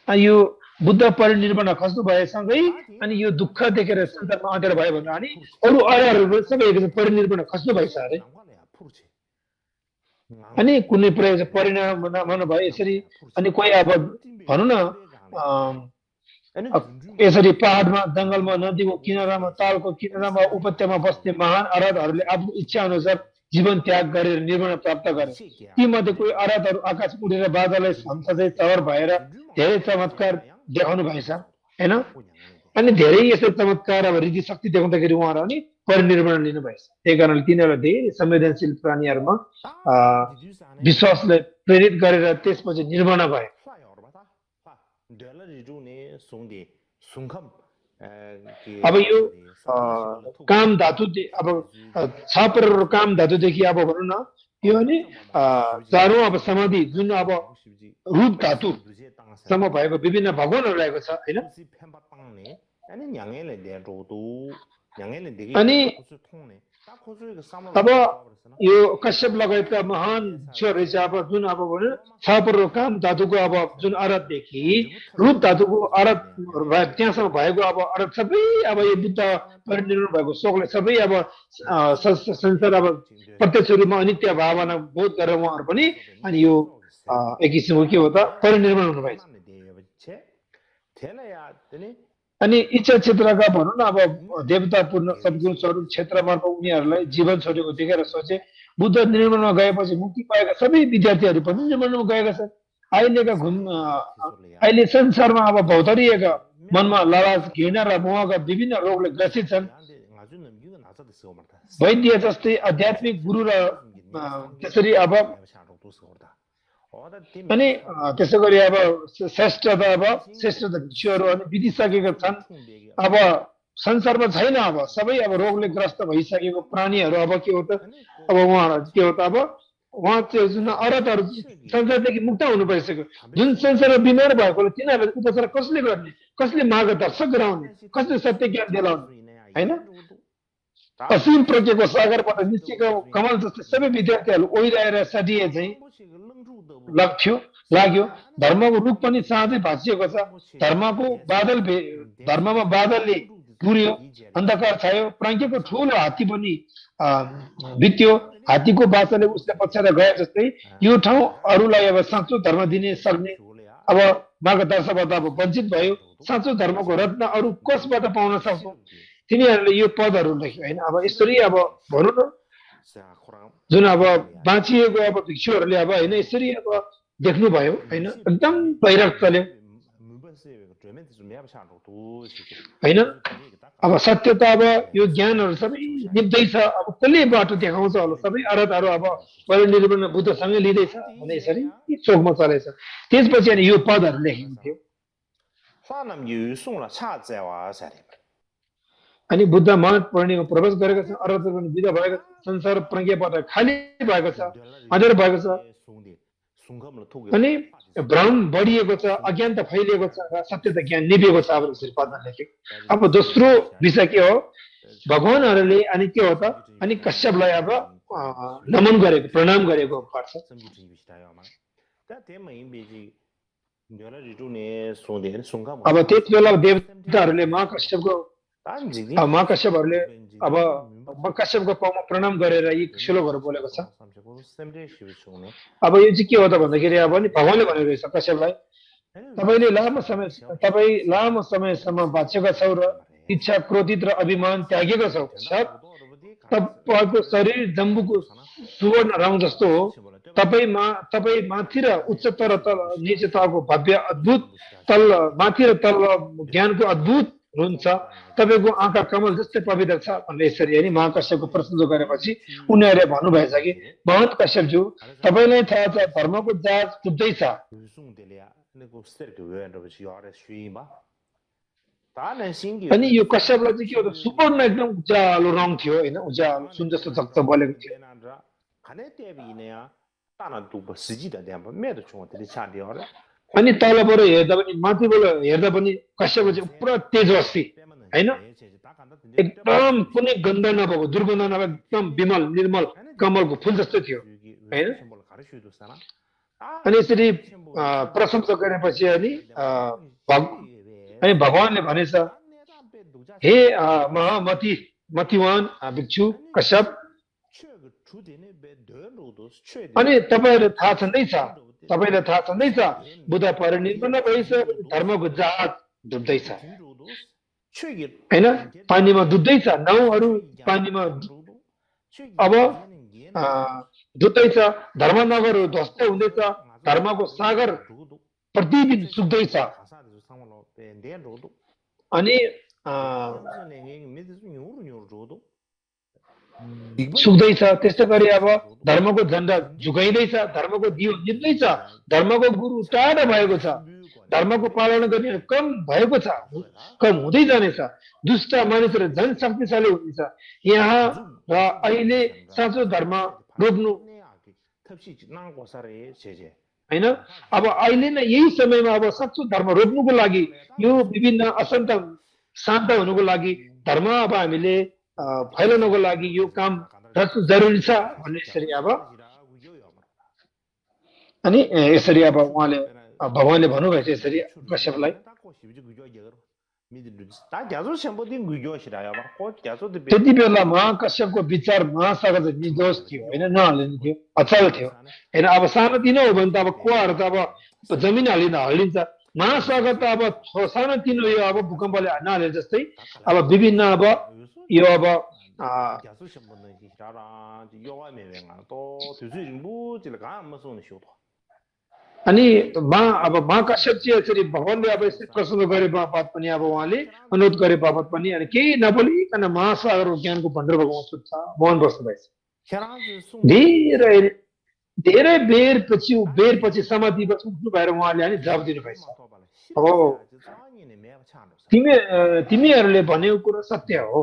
यो बुद्ध परिनिर्वाण खस्नु भएसँगै अनि यो दुःख देखेर संसारमा अँध्यारो भयो भनेर अनि अरू अरूहरू सबै एकजना परिनिर्वाण खस्नु भएछ अरे अनि कुनै प्रयोग परिणाम नहुनु भयो यसरी अनि कोही अब भनौँ न यसरी पहाडमा जङ्गलमा नदीको किनारामा तालको किनारामा उपत्यमा बस्ने महान आराधहरूले आफ्नो इच्छा अनुसार जीवन त्याग गरेर निर्वाण प्राप्त गरे तीमध्ये कोही आराधहरू आकाश उडेर बादललाई हम्सदै चवर भएर धेरै चमत्कार देखाउनु भएछ हैन अनि धेरै यस्तो चमत्कार अब रीति शक्ति देखाउँदाखेरि उहाँहरू अनि परिनिर्वाण लिनुभएछ त्यही कारणले तिनीहरूलाई धेरै संवेदनशील प्राणीहरूमा विश्वासले प्रेरित गरेर त्यसपछि निर्वाण भए अब यो काम धातु अब छापर काम धातुदेखि अब भनौँ न यो अनि चारौं अब समाधि जुन अब रूप धातु सम्म भएको विभिन्न भगवानहरू रहेको छ हैन अनि अब यो कश्यप लगायतका महान ऋषिहरू चाहिँ अब जुन अब भन्यो छापर काम धातुको अब जुन आराधदेखि रूप धातुको आराध त्यहाँसम्म भएको अब आराध सबै अब यो बुद्ध परिनिर्वाण भएको शोकले सबै अब संसार अब प्रत्यक्ष रूपमा अनित्य भावना बोध गरेर उहाँहरू पनि अनि यो एक किसिमको के हो त परिनिर्वाण हुनुभएछ अनि इच्छा क्षेत्रका भनौँ न अब देवता पूर्ण सद्गुण स्वरूप क्षेत्र मार्फत उनीहरूलाई जीवन छोडेको देखेर सोचे बुद्ध निर्माणमा गएपछि मुक्ति पाएका सबै विद्यार्थीहरू पनि निर्माणमा गएका छन् अहिले संसारमा अब भौतरिएका मनमा लालच घृणा र मोहका विभिन्न रोगले ग्रसित छन् वैद्य जस्तै आध्यात्मिक गुरु र त्यसरी अब अनि त्यसै गरी अब श्रेष्ठता भिक्षुहरू अनि बितिसकेका छन् अब संसारमा छैन अब सबै अब रोगले ग्रस्त भइसकेको प्राणीहरू अब के हो त अब उहाँहरू के हो त अब उहाँ चाहिँ जुन अरतहरू संसारदेखि मुक्त हुनु परिसक्यो जुन संसारमा बिमार भएकोले तिनीहरूलाई उपचार कसले गर्ने कसले मार्गदर्शक गराउने कसले सत्य ज्ञान दिलाउने हैन असीम प्रज्ञाको सागरबाट निस्केको कमल जस्तै सबै विद्यार्थीहरू ओइराएर सडिए चाहिँ लाग्यो धर्मको रूप पनि साँझै भाँचिएको छ धर्ममा बादलले पुर्यो अन्धकार छायो प्राज्ञको ठुलो हात्ती पनि बित्यो हात्तीको बाचाले उसले पछ्याएर गए जस्तै यो ठाउँ अरूलाई अब साँचो धर्म दिने सक्ने अब मार्गदर्शकबाट अब वञ्चित भयो साँचो धर्मको रत्न अरू कसबाट पाउन सक्छौ तिनीहरूले यो पदहरू लेख्यो होइन अब यसरी अब भनौँ न जुन अब बाँचिएको अब भिक्षुहरूले अब होइन यसरी अब देख्नुभयो होइन एकदम वैराग चल्यो होइन अब सत्य त अब यो ज्ञानहरू सबै निप्दैछ अब कसले बाटो देखाउँछ होला सबै आराधहरू अब परिनिर्वाण बुद्धसँगै लिँदैछ भने यसरी चोकमा चलेछ त्यसपछि अनि यो पदहरू लेखेको थियो अनि बुद्ध महान पूर्णिमा प्रवेश गरेका छन् अरहत पनि विदा भएका संसार प्रज्ञाबाट खाली भएको छ अँध्यारो भएको छ अनि भ्रम बढिएको छ अज्ञानता फैलिएको छ र सत्यता ज्ञान निभेको छ अब यसरी पदमा लेख्यो अब दोस्रो विषय के हो भगवानहरूले अनि के हो त अनि कश्यपलाई अब नमन गरेको प्रणाम गरेको पर्छ अब त्यति बेला देवताहरूले महाकश्यपहरूले अब कश्यपको पाउमा प्रणाम गरेर यी श्लोकहरू बोलेको छ अब यो चाहिँ के हो त भन्दाखेरि अब नि भगवानले भनेको रहेछ कश्यपलाई तपाईँ लामो समयसम्म बाँचेका छौ र इच्छा क्रोधित र अभिमान त्यागेका छौ तपाईँको शरीर जम्बुको सुवर्ण रङ जस्तो हो तपाईँ माथि र उच्चतर तल निचताको भव्य अद्भुत तल माथि र तल ज्ञानको अद्भुत हुन्छ तपाईँको आँखा कमल जस्तै पवित्र छ भनेर यसरी होइन महाकश्यपको प्रश्न गरेपछि उनीहरूले भन्नुभएछ कि महत कश्यपज्यू तपाईँलाई थाहा छ धर्मको जहाज डुब्दैछ अनि यो कश्यपलाई चाहिँ के हो त सुवर्ण एकदम उज्यालो रङ थियो होइन उज्यालो सुन जस्तो झक्क बलेको थियो अनि तलबाट हेर्दा पनि माथिबाट हेर्दा पनि कश्यप चाहिँ पुरा तेजस्वी होइन एकदम कुनै गन्ध नभएको दुर्गन्ध नभएको एकदम विमल निर्मल कमलको फुल जस्तो थियो होइन अनि यसरी प्रशंसा गरेपछि अनि भगवानले भनेछ हे महामती मतिवान भिक्षु कश्यप अनि तपाईँलाई थाहा छँदैछ बुद्ध परिनिर्वाण भएछ धर्मको जहाज डुब्दैछ होइन पानीमा डुब्दैछ नाउहरू पानीमा अब डुब्दैछ धर्मनगरहरू ध्वस्त हुँदैछ धर्मको सागर प्रतिदिन सुक्दैछ अनि सुक्दैछ त्यस्तै गरी अब धर्मको झन्डा झुकाइँदैछ धर्मको दियो निप्दैछ धर्मको गुरु टाढा भएको छ धर्मको पालना गर्ने कम भएको छ कम हुँदै जानेछ दुष्ट मानिसहरू झन् शक्तिशाली हुनेछ यहाँ र अहिले साँचो धर्म रोप्नु होइन अब अहिले नै यही समयमा अब साँचो धर्म रोप्नुको लागि यो विभिन्न अशान्त शान्त हुनुको लागि धर्म अब हामीले फैलाउनको लागि यो काम जरुरी छ भन्ने यसरी अब अनि यसरी अब उहाँले भगवानले भन्नुभएछ यसरी कश्यपलाई त्यति बेला महाकश्यपको विचार महासागर चाहिँ निर्दोष थियो होइन नहलिने थियो अचल थियो होइन अब सानोतिनो हो भने त अब कुवाहरू त अब जमिन हल्लिन्छ महासागर त अब सानोतिनो यो अब भूकम्पले नहाले जस्तै अब विभिन्न अब यो अब अनि अब महाकश्यप चाहिँ यसरी भगवानले अब यसरी प्रसन्न गरे बापत पनि अब उहाँले अनुरोध गरे बापत पनि अनि केही नबोलिकन महासागरको ज्ञानको भण्डार भगवान सुत्छ मौन बस्नुभएछ धेरै बेरपछि समाधिपछि उठ्नु भएर उहाँले अनि जवाब दिनुभएछ अब तिमीहरूले भनेको कुरो सत्य हो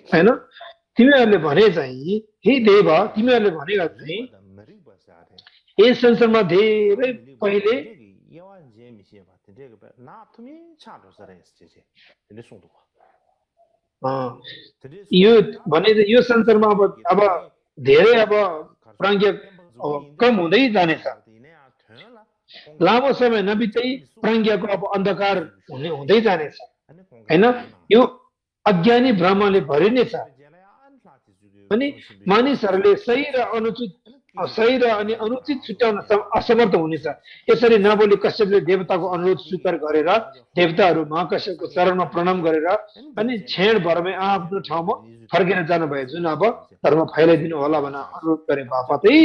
होइन तिमीहरूले भने चाहिँ हे देव तिमीहरूले भनेका चाहिँ यस संसारमा धेरै पहिले यो भने यो संसारमा अब धेरै अब प्राज्ञ कम हुँदै जानेछ लामो समय नबित्दै प्राज्ञको अब अन्धकार हुँदै जानेछ होइन यो अज्ञानी भ्रमले भरिनेछ अनि मानिसहरूले सही र अनि अनुचित छुट्याउन असमर्थ हुनेछ यसरी नबोली कश्यपले देवताको अनुरोध स्वीकार गरेर देवताहरू महाकश्यपको चरणमा प्रणाम गरेर अनि क्षण भरमै आफ्नो ठाउँमा फर्केर जानुभयो जुन अब धर्म फैलाइदिनु होला भनेर अनुरोध गरे बापतै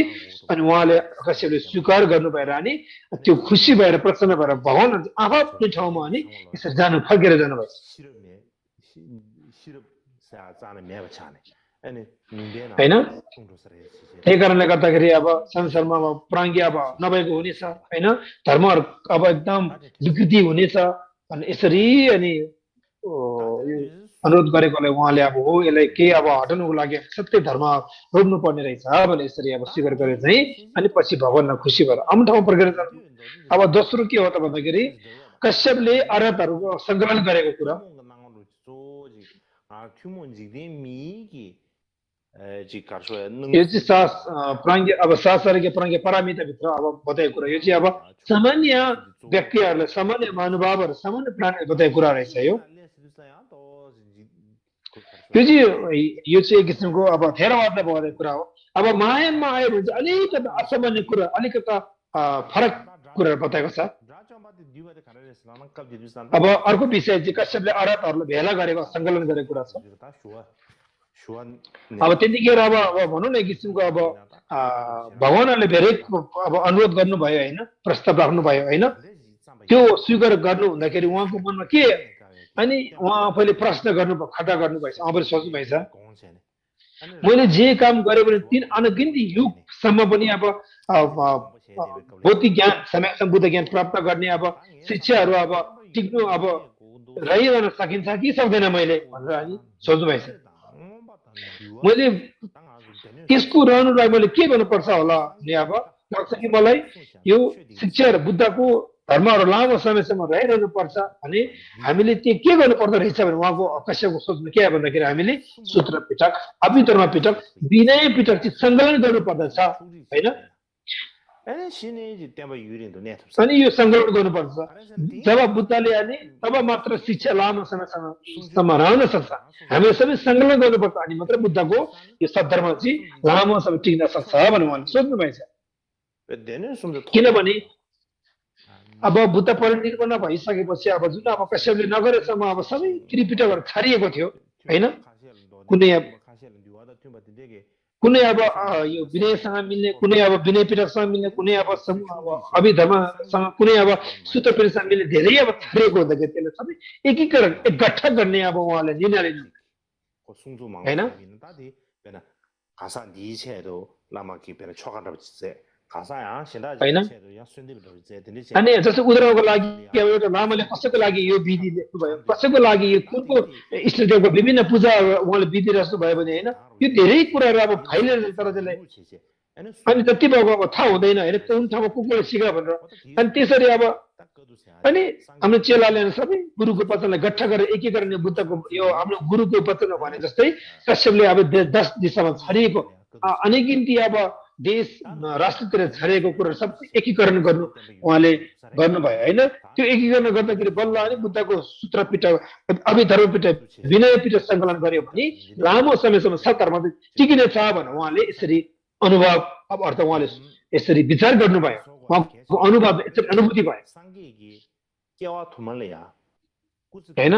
अनि उहाँले कश्यपले स्वीकार गर्नु भएर अनि त्यो खुसी भएर प्रसन्न भएर भगवान आफ्नो ठाउँमा अनि यसरी फर्केर जानुभयो होइन त्यही कारणले गर्दाखेरि अब संसारमा अब प्राज्ञ अब नभएको हुनेछ होइन धर्महरू अब एकदम विकृति हुनेछ अनि यसरी अनि अनुरोध गरेकोलाई उहाँले अब हो यसलाई केही अब हटाउनुको लागि सत्य धर्म रोप्नु पर्ने रहेछ भने यसरी अब स्वीकार गरे चाहिँ अनि पछि भगवान्लाई खुसी भएर आफ्नो ठाउँमा फर्केर जानु अब दोस्रो के हो त भन्दाखेरि कश्यपले अरहतहरूको सङ्कलन गरेको कुरा यो चाहिँ अब शास्त्रज्ञ प्राज्ञ पारमिताभित्र अब बताएको कुरा यो चाहिँ अब सामान्य व्यक्तिहरूलाई सामान्य महानुभावहरू सामान्य प्राणीहरू बताएको कुरा रहेछ यो चाहिँ एक किसिमको अब थेरवादलाई बताएको कुरा हो अब महायानमा आयो भने चाहिँ अलिकति असामान्य कुरा अलिकति फरक कुरा बताएको छ अब अर्को विषय चाहिँ कश्यपले अरहतहरूलाई भेला गरेको सङ्कलन गरेको कुरा छ अब त्यतिखेर अब भनौँ न एक किसिमको अब भगवानहरूले धेरै अब अनुरोध गर्नुभयो होइन प्रस्ताव राख्नुभयो होइन त्यो स्वीकार गर्नु हुँदाखेरि उहाँको मनमा के अनि उहाँ आफैले प्रश्न खडा गर्नुभएछ आफैले सोच्नुभएछ मैले जे काम गरेँ भने 3 अनगिन्ती युगसम्म पनि अब भौतिक ज्ञान समय बुद्ध ज्ञान प्राप्त गर्ने अब शिक्षाहरू अब टिक्नु अब रहिरहन सकिन्छ कि सक्दैन मैले भनेर अनि सोच्नुभएछ मैले त्यसको रहनुलाई मैले के गर्नुपर्छ होला भने अब लाग्छ कि मलाई यो शिक्षा र बुद्धको धर्महरू लामो समयसम्म रहिरहनु पर्छ भने हामीले त्यो के गर्नु पर्दो रहेछ भने उहाँको कश्यपको सोच्नु के भन्दाखेरि हामीले सूत्र पिटक अभिधर्म पिटक विनय पिटक चाहिँ सङ्कलन गर्नु पर्दछ होइन अनि यो सङ्कलन गर्नुपर्छ जब बुद्धले अनि तब मात्र शिक्षा लामो समयसम्म रहन सक्छ हामीले सबै सङ्कलन गर्नुपर्छ अनि मात्र बुद्धको यो सद्धर्म चाहिँ लामो समय टिक्न सक्छ भनेर उहाँले सोच्नु भएछ किनभने अब बुद्ध परिनिर्वाण भइसकेपछि अब जुन अब कश्यपले नगरेसम्म अब सबै त्रिपिटकहरू छारिएको थियो होइन कुनै अब यो विनयसँग मिल्ने कुनै अब विनय पिटकसँग मिल्ने कुनै अब अभिधर्मसँग कुनै अब सूत्र पिटकसँग मिल्ने धेरै अब छारिएको हुँदाखेरि त्यसले सबै एकीकरण एकगट्ठा गर्ने अब उहाँले निर्णय लिनु होइन अनि जस्तो उदाहरणको लागि अब एउटा लामाले कसैको लागि यो विधि लेख्नुभयो कसैको लागि यो कुनको इष्टदेवको विभिन्न पूजा उहाँले विधि राख्नु भयो भने होइन यो धेरै कुराहरू अब फैलिरहेको तर त्यसलाई अनि जति भएको अब थाहा हुँदैन होइन कुन ठाउँमा कुकुरले सिक भनेर अनि त्यसरी अब अनि हाम्रो चेलाले सबै गुरुको वचनलाई गट्ठा गरेर एकीकरण बुद्धको यो हाम्रो गुरुको वचन भने जस्तै कश्यपले अब 10 दिशामा छरिएको अनेकिन्ती अब देश राष्ट्रतिर छरिएको कुराहरू सबै एकीकरण गर्नु उहाँले गर्नुभयो होइन त्यो एकीकरण गर्दाखेरि बल्ल अनि बुद्धको सूत्र पिटक अभिधर्म पिटक विनय पिटक सङ्कलन गर्यो भने लामो समयसम्म सत्तरमा टिकिनेछ भनेर उहाँले यसरी अनुभव अब अर्थ उहाँले यसरी विचार गर्नुभयो उहाँको अनुभव यसरी अनुभूति भयो होइन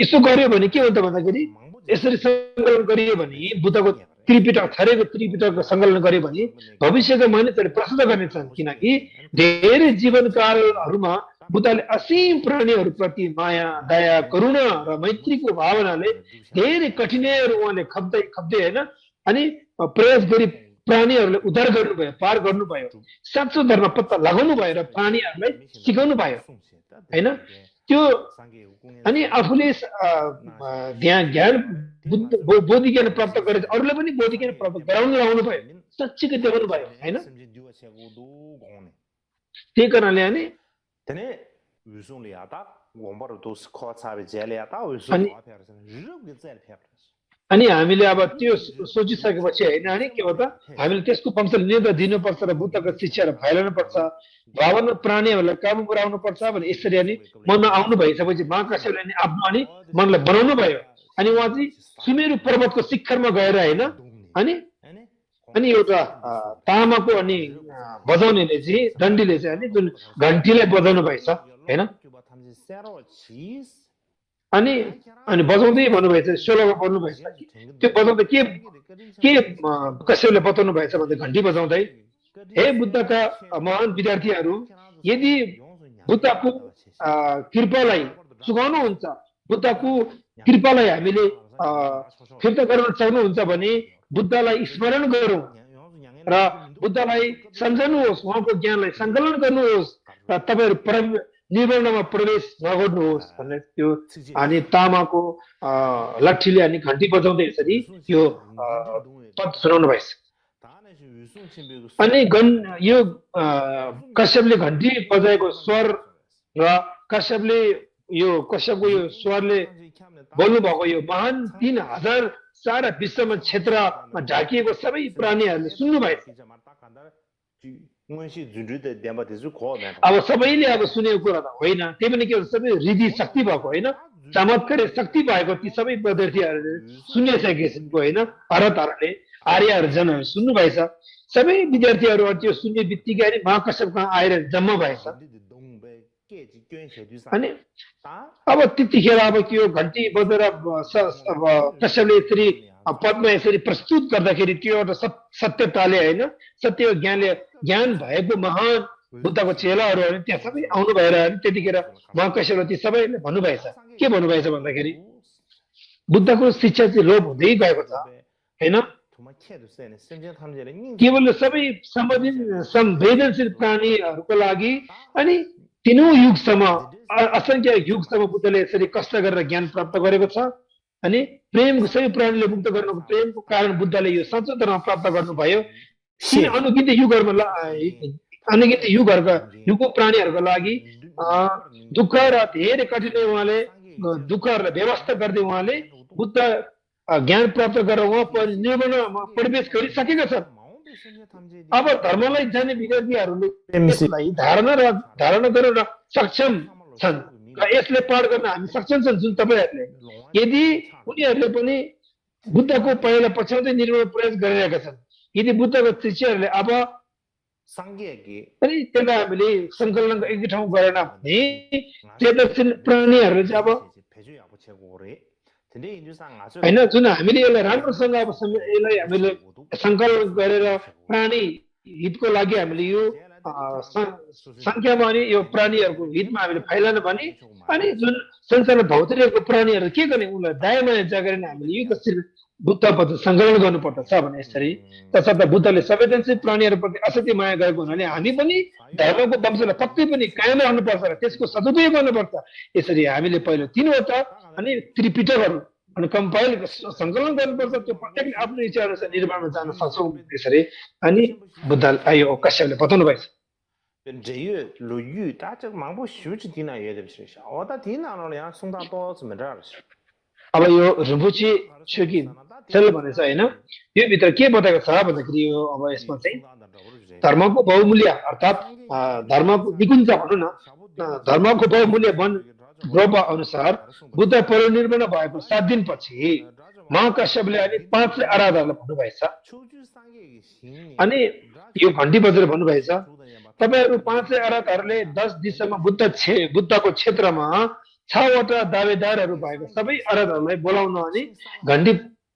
यसो गर्यो भने के हुन्छ भन्दाखेरि यसरी सङ्कलन गरियो भने बुद्धको त्रिपिटक छरेको त्रिपिटकको सङ्कलन गर्यो भने भविष्यका मानिसहरूले प्रश्न गर्नेछन् किनकि धेरै जीवनकालहरूमा बुद्धले असीम प्राणीहरूप्रति माया दया करुणा र मैत्रीको भावनाले धेरै कठिनाइहरू उहाँले खप्दै होइन अनि प्रयास गरी प्राणीहरूलाई उद्धार गर्नुभयो पार गर्नुभयो साँचो धर्म पत्ता लगाउनु भयो र प्राणीहरूलाई सिकाउनु भयो होइन त्यो अनि आफूले ज्ञान बोधि ज्ञान प्राप्त गरेर अरूलाई पनि बोधि ज्ञान प्राप्त गराउन लाउनु भयो साँच्चीकै देखाउनु भयो होइन त्यही कारणले अनि अनि हामीले अब त्यो सोचिसकेपछि होइन अनि के हो त हामीले त्यसको फङ्सन निर्णय दिनुपर्छ र बुद्धको शिक्षाहरू फैलाउनु पर्छ भावना प्राणीहरूलाई काबु गराउनु पर्छ भने यसरी अनि मनमा आउनु भइसकेपछि महाकाश्यपले अनि आफ्नो अनि मनलाई बनाउनु भयो अनि उहाँ चाहिँ सुमेरु पर्वतको शिखरमा गएर होइन अनि एउटा तामाको अनि बजाउनेले चाहिँ डन्डीले चाहिँ अनि जुन घन्टीलाई बजाउनु भएछ होइन अनि बजाउँदै भन्नुभएछ सोलोमा पढ्नुभएछ त्यो बजाउँदा के कश्यपले बताउनु भएछ भन्दा घन्टी बजाउँदै हे बुद्धका महान विद्यार्थीहरू यदि बुद्धको कृपालाई चुकाउनुहुन्छ बुद्धको कृपालाई हामीले फिर्ता गर्न सक्नुहुन्छ भने बुद्धलाई स्मरण गरौँ र बुद्धलाई सम्झनुहोस् उहाँको ज्ञानलाई सङ्कलन गर्नुहोस् र तपाईँहरू निर्वाणमा प्रवेश नगर्नुहोस् भन्ने त्यो अनि तामाको लट्ठीले अनि घन्टी बजाउँदै यसरी यो पद सुनाउनु भएछ अनि यो कश्यपले घन्टी बजाएको स्वर र कश्यपको यो स्वरले बोल्नु भएको यो महान 3000 सारा विश्वमा क्षेत्रमा ढाकिएको सबै प्राणीहरूले सुन्नु भएछ अब सबैले अब सुनेको कुरा त होइन त्यही पनि के भन्छ सबै हृदय शक्ति भएको होइन चमत्कारी शक्ति भएको ती सबै विद्यार्थीहरूले सुनिसकेको होइन अरतहरूले आर्यजनहरू सुन्नु भएछ सबै विद्यार्थीहरू त्यो सुन्ने बित्तिकै अनि महाकश्यप कहाँ आएर जम्मा भएछ अनि अब त्यतिखेर अब त्यो घन्टी बजेर कश्यपले यसरी पदमा यसरी प्रस्तुत गर्दाखेरि त्यो एउटा सत्यताले होइन सत्य ज्ञान भएको महान बुद्धको चेलाहरू त्यहाँ सबै आउनु भएर त्यतिखेर महाकश्यपले ती सबैले भन्नुभएछ के भन्नुभएछ भन्दाखेरि बुद्धको शिक्षा चाहिँ लोप हुँदै गएको छ होइन केवल सबै संवेदनशील प्राणीहरूको लागि अनि तीनौं युगसम्म असंख्य युगसम्म बुद्धले यसरी कष्ट गरेर ज्ञान प्राप्त गरेको छ अनि प्रेमको सबै प्राणीले मुक्त गर्नुको प्रेमको कारण बुद्धले यो साँचो धर्म प्राप्त गर्नुभयो तीन अनुगिन्त युगको प्राणीहरूको लागि दुःख र धेरै कठिनाइ उहाँले दुःखहरूलाई व्यवस्था गर्दै उहाँले बुद्ध ज्ञान प्राप्त गरेर उहाँ निर्वाणमा प्रवेश गरिसकेका छन्। अब धर्मलाई जाने विद्यार्थीहरूले यसलाई धारणा गरेर सक्षम छन् र यसले पाठ गर्न हामी सक्षम छन्। जुन तपाईँहरूले यदि उनीहरूले पनि बुद्धको पहिला पछ्याउँदै निर्माण प्रयास गरिरहेका छन्, यदि बुद्धको शिष्यहरूले अब अनि त्यसलाई हामीले सङ्कलन एक ठाउँ गरेन भने चेतनशील प्राणीहरूले चाहिँ अब होइन, जुन हामीले यसलाई राम्रोसँग अब यसलाई हामीले सङ्कलन गरेर प्राणी हितको लागि हामीले यो सङ्ख्यामा अनि यो प्राणीहरूको हितमा हामीले फैलान भने अनि जुन संसारमा भौतिक प्राणीहरू के गर्ने, उनीलाई दयामाया जागरेर हामीले यो कसरी बुद्धप्रति सङ्कलन गर्नुपर्दछ भने यसरी तसर्थ बुद्धले संवेदनशील प्राणीहरूप्रति असाध्यै माया गरेको हुनाले हामी पनि धर्मको वंशलाई पक्कै पनि कायम राख्नुपर्छ र त्यसको सदुपयोग गर्नुपर्छ। यसरी हामीले पहिलो 3वटा अनि त्रिपिटकहरू अनि कम्पाइल सङ्कलन गर्नुपर्छ। त्यो प्रत्येकले आफ्नो इच्छा अनुसार निर्माणमा जान सक्छौँ यसरी अनि बुद्ध आयो कश्यपले बताउनु भएको छ। 这月鲁豫，他这个忙不休止的那月的是啥？我到底哪了呀？送他到怎么着了？ अब यो रिम्पोचे छोकी चल भनेछ हैन, यो भित्र के बताएको छ भन्दाखेरि यो अब यसमा चाहिँ धर्मको बहुमूल्य अर्थात् धर्मको निकुञ्ज भनौँ न, धर्मको बहुमूल्य वन ग्रोप अनुसार बुद्ध परिनिर्वाण भएको 7 दिनपछि महाकश्यपले अनि 500 आराधकहरूलाई भन्नुभएछ अनि यो घण्टी बजेर भन्नुभएछ तपाईहरु 500 आराधकहरूले 10 दिशामा बुद्धको क्षेत्रमा 6वटा दावेदारहरू भएको सबै आराधकहरूलाई बोलाउन अनि घण्टी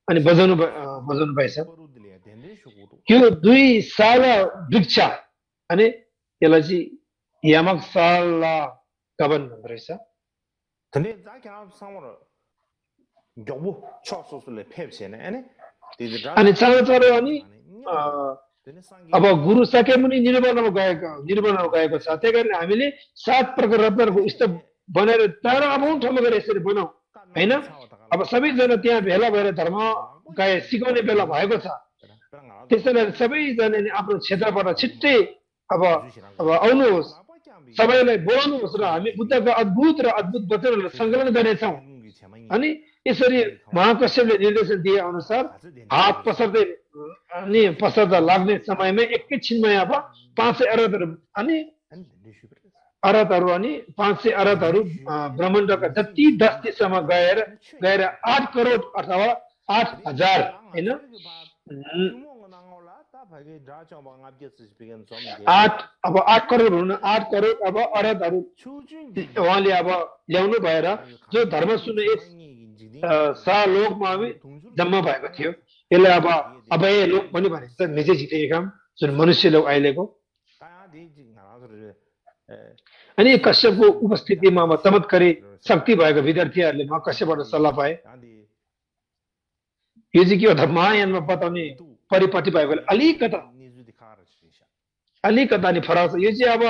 अनि बजाउनु भएछ। यो 2 साला वृक्ष अनि यसलाई चाहिँ यामक साला गबन भन्दो रहेछ। अनि चाँडो अनि अब गुरु शाक्यमुनि निर्वाणमा गएको छ। त्यही कारण हामीले 7 प्रकार रत्नहरूको स्तूप बनाएर तर अब ठाउँमा गएर यसरी बनाऊ हैन। अब सबैजना त्यहाँ भेला भएर धर्म गाए सिकाउने बेला भएको छ। त्यसैले सबैजना आफ्नो क्षेत्रबाट छिट्टै अब आउनुहोस्, सबैलाई बोलाउनुहोस् र हामी बुद्धको अद्भुत वचनहरू सङ्कलन गर्नेछौँ। अनि यसरी महाकश्यपले निर्देशन दिए अनुसार हात पसर्दा लाग्ने समयमा एकैछिनमा अब 500 अरबहरू अनि 500 अरबहरू ब्रह्माण्डका जति 10 दिशामा गएर 8 करोड अथवा 8,000 हैन 8 करोड हुन 8 करोड अब अरबहरू उहाँले अब ल्याउनु भएर जो धर्म सुन्ने यस सालोकमा जम्मा भएको थियो। यसलाई अब अभय लोक पनि भनिन्छ, निजै जितेको काम जुन मनुष्य लोक अहिलेको। अनि कश्यपको उपस्थितिमा चमत्कारी शक्ति भएको विद्यार्थीहरूले कश्यपबाट सल्लाह पाए। यो चाहिँ के हो त महायानमा बताउने परिपट्टि भएको अलिकता नि फरक छ। यो चाहिँ अब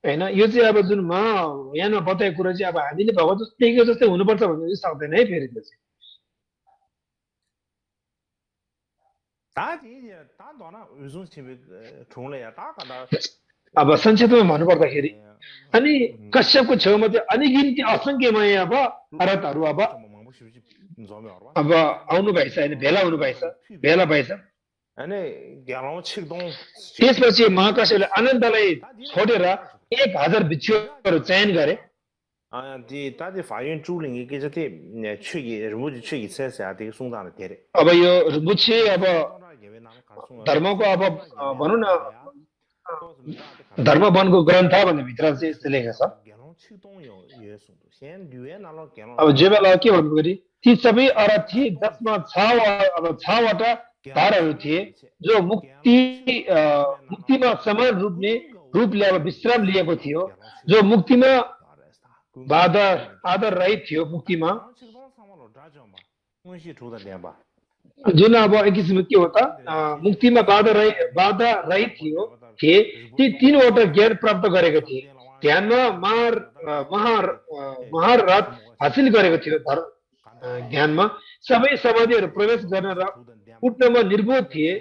हैन, यो चाहिँ अब जुन महायानमा बताएको कुरा चाहिँ अब हामीले भएको जस्तै हुनुपर्छ भन्ने सक्दैन है। फेरि त्यो चाहिँ अब संक्षेपमा भन्नुपर्दाखेरि अनि कश्यपको छेउमा चाहिँ अनिगिन्ती असङ्ख्य माया अब अरबहरू अब आउनु भएछ हैन, भेला भएछ। त्यसपछि महाकश्यपले आनन्दलाई छोडेर 1000 भिक्षुहरू चयन गरे। अब यो रिम्पोचे अब धर्मको अब भनौँ न धर्म वनको ग्रन्थ भन्ने भित्र चाहिँ लेखेको छ। अब जे बेला के भन्दाखेरि ती सबै अरब थिए जसमा 6वटा धारहरू थिए जो मुक्तिमा समान रूपले अब विश्राम लिएको थियो, जो मुक्तिमा आदर रहित थियो। मुक्तिमा जुन अब एक किसिमको के हो त मुक्तिमा बाधा रहित थिए ती 3वटा ज्ञान प्राप्त गरेका थिए। ज्ञानमा महारथ हासिल गरेको थियो ज्ञानमा सबै समाधिहरू प्रवेश गर्न र उठ्नमा निर्भर थिए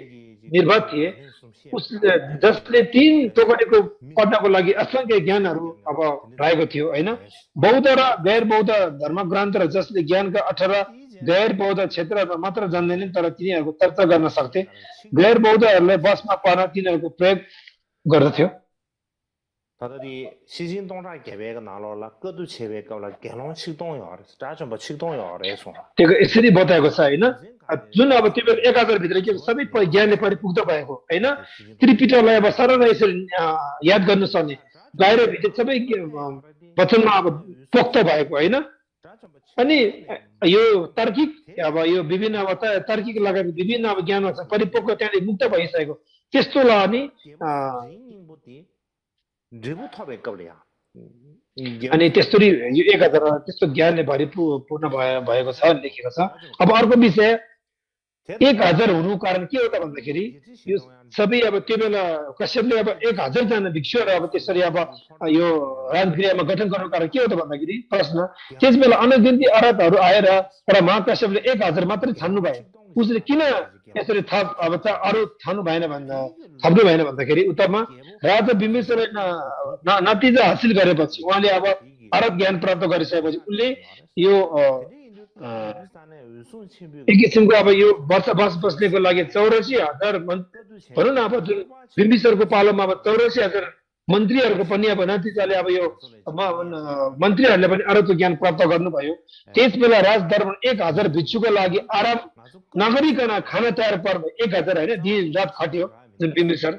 जसले 3 टोकरीको पढ्नको लागि असंख्य ज्ञानहरू अब रहेको थियो हैन बौद्ध र गैर बौद्ध धर्मग्रन्थ र जसले ज्ञानका 18 गैर बौद्ध क्षेत्रहरूमा मात्र जान्दैनन् तर तिनीहरूको चर्चा गर्न सक्थे गैर बौद्धहरूलाई बसमा पार्न तिनीहरूको प्रयोग गर्दथ्यो 다들이 시진동라 계획 나로라 끄두 체백가라 개론 식동이 어렸어 다좀 뭐 식동이 어려서 त्यो यसरी बताएको छ हैन जुन अब त्यो 1000 भित्र के सबै ज्ञानले परिपुक्त भएको हैन त्रिपिटकलाई अब सरल यसरी याद गर्न सक्ने बाहिर भित्र सबै वचनमा अब पोक्त भएको हैन अनि यो तार्किक अब यो विभिन्न अब तार्किक लगायत विभिन्न अब ज्ञानमा छ परिपक्व त्यहाँले मुक्त भइसकेको त्यस्तोलाई अनि अनि त्यसरी यो 1000 त्यस्तो ज्ञानले भरिपूर्ण भएको छ लेखेको छ अब अर्को विषय 1000 हुनुको कारण के हो त भन्दाखेरि यो सबै अब त्यो बेला कश्यपले अब 1000 जना भिक्षुहरू अब त्यसरी अब यो राजगृहमा गठन गर्नुको कारण के हो त भन्दाखेरि प्रश्न त्यसबेला अनगिन्ती अरहतहरू आएर र महाकश्यपले 1000 मात्रै छान्नु भयो उसले किन यसरी थप अब अरु छान्नु भएन भन्दाखेरि उत्तरमा राजा बिम्बिसारले नतिजा हासिल गरेपछि उहाँले अब अरहत ज्ञान प्राप्त गरिसकेपछि उनले यो एक किसिमको अब यो वर्ष बस्नेको लागि 84,000 भनौँ न अब जुन बिम्बिसारको पालोमा अब 84,000 मन्त्रीहरूको पनि अब नतिजाले अब यो मन्त्रीहरूले पनि अरहत ज्ञान प्राप्त गर्नुभयो त्यसबेला राजदरबार 1000 भिक्षुको लागि आराम नगरिकन खाना तयार पार्न 1000 हैन दिन रात खट्यो जुन बिम्बिसार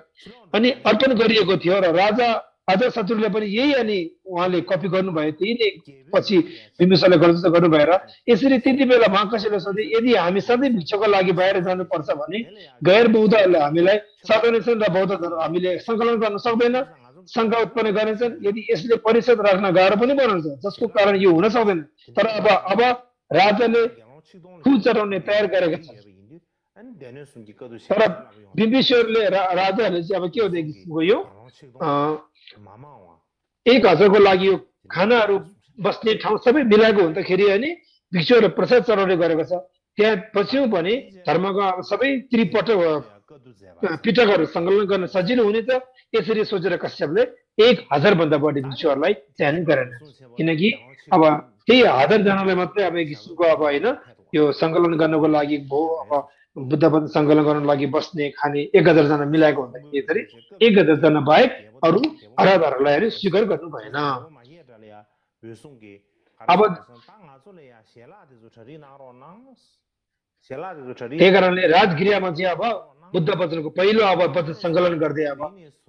अनि अर्पण गरिएको थियो र राजा अजातशत्रुले पनि यही अनि उहाँले कपी गर्नुभयो त्यही नै पछि बिम्बिसारले गर्नु भएर यसरी त्यति बेला महाकश्यपले सोधे यदि हामी सधैँ भिक्षुको लागि बाहिर जानुपर्छ भने गैर बौद्धहरूले हामीलाई सताउनेछन् र बौद्ध धर्म हामीले सङ्कलन गर्न सक्दैन शङ्का उत्पन्न गर्नेछन् यदि यसले परिषद राख्न गाह्रो पनि बनाउँछ जसको कारण यो हुन सक्दैन तर अब राजाले फुल चढाउने तयार गरेका छन् तर बिम्बिसारले राजाहरूले चाहिँ अब के हो देखिको यो 1000 को लागि यो खानाहरू बस्ने ठाउँ सबै मिलाएको हुँदाखेरि अनि भिक्षुहरू प्रसाद चढाउने गरेको छ त्यहाँ पछि पनि धर्मको सबै पिटकहरू सङ्कलन गर्न सजिलो हुनेछ यसरी सोचेर कश्यपले 1000 भन्दा बढी भिक्षुहरूलाई चयन गरेन किनकि अब त्यही 1000 जनालाई मात्रै अब एक किसिमको अब हैन यो सङ्कलन गर्नको लागि अब बुद्ध सङ्कलन गर्नको लागि बस्ने खाने 1000 जना मिलाएको हुँदाखेरि यसरी 1000 जना बाहेक अरू अरहतहरूलाई स्वीकार गर्नु भएन अब त्यही कारणले राजगृहमा चाहिँ अब बुद्ध वचनको पहिलो अब वचन सङ्कलन गर्दै अब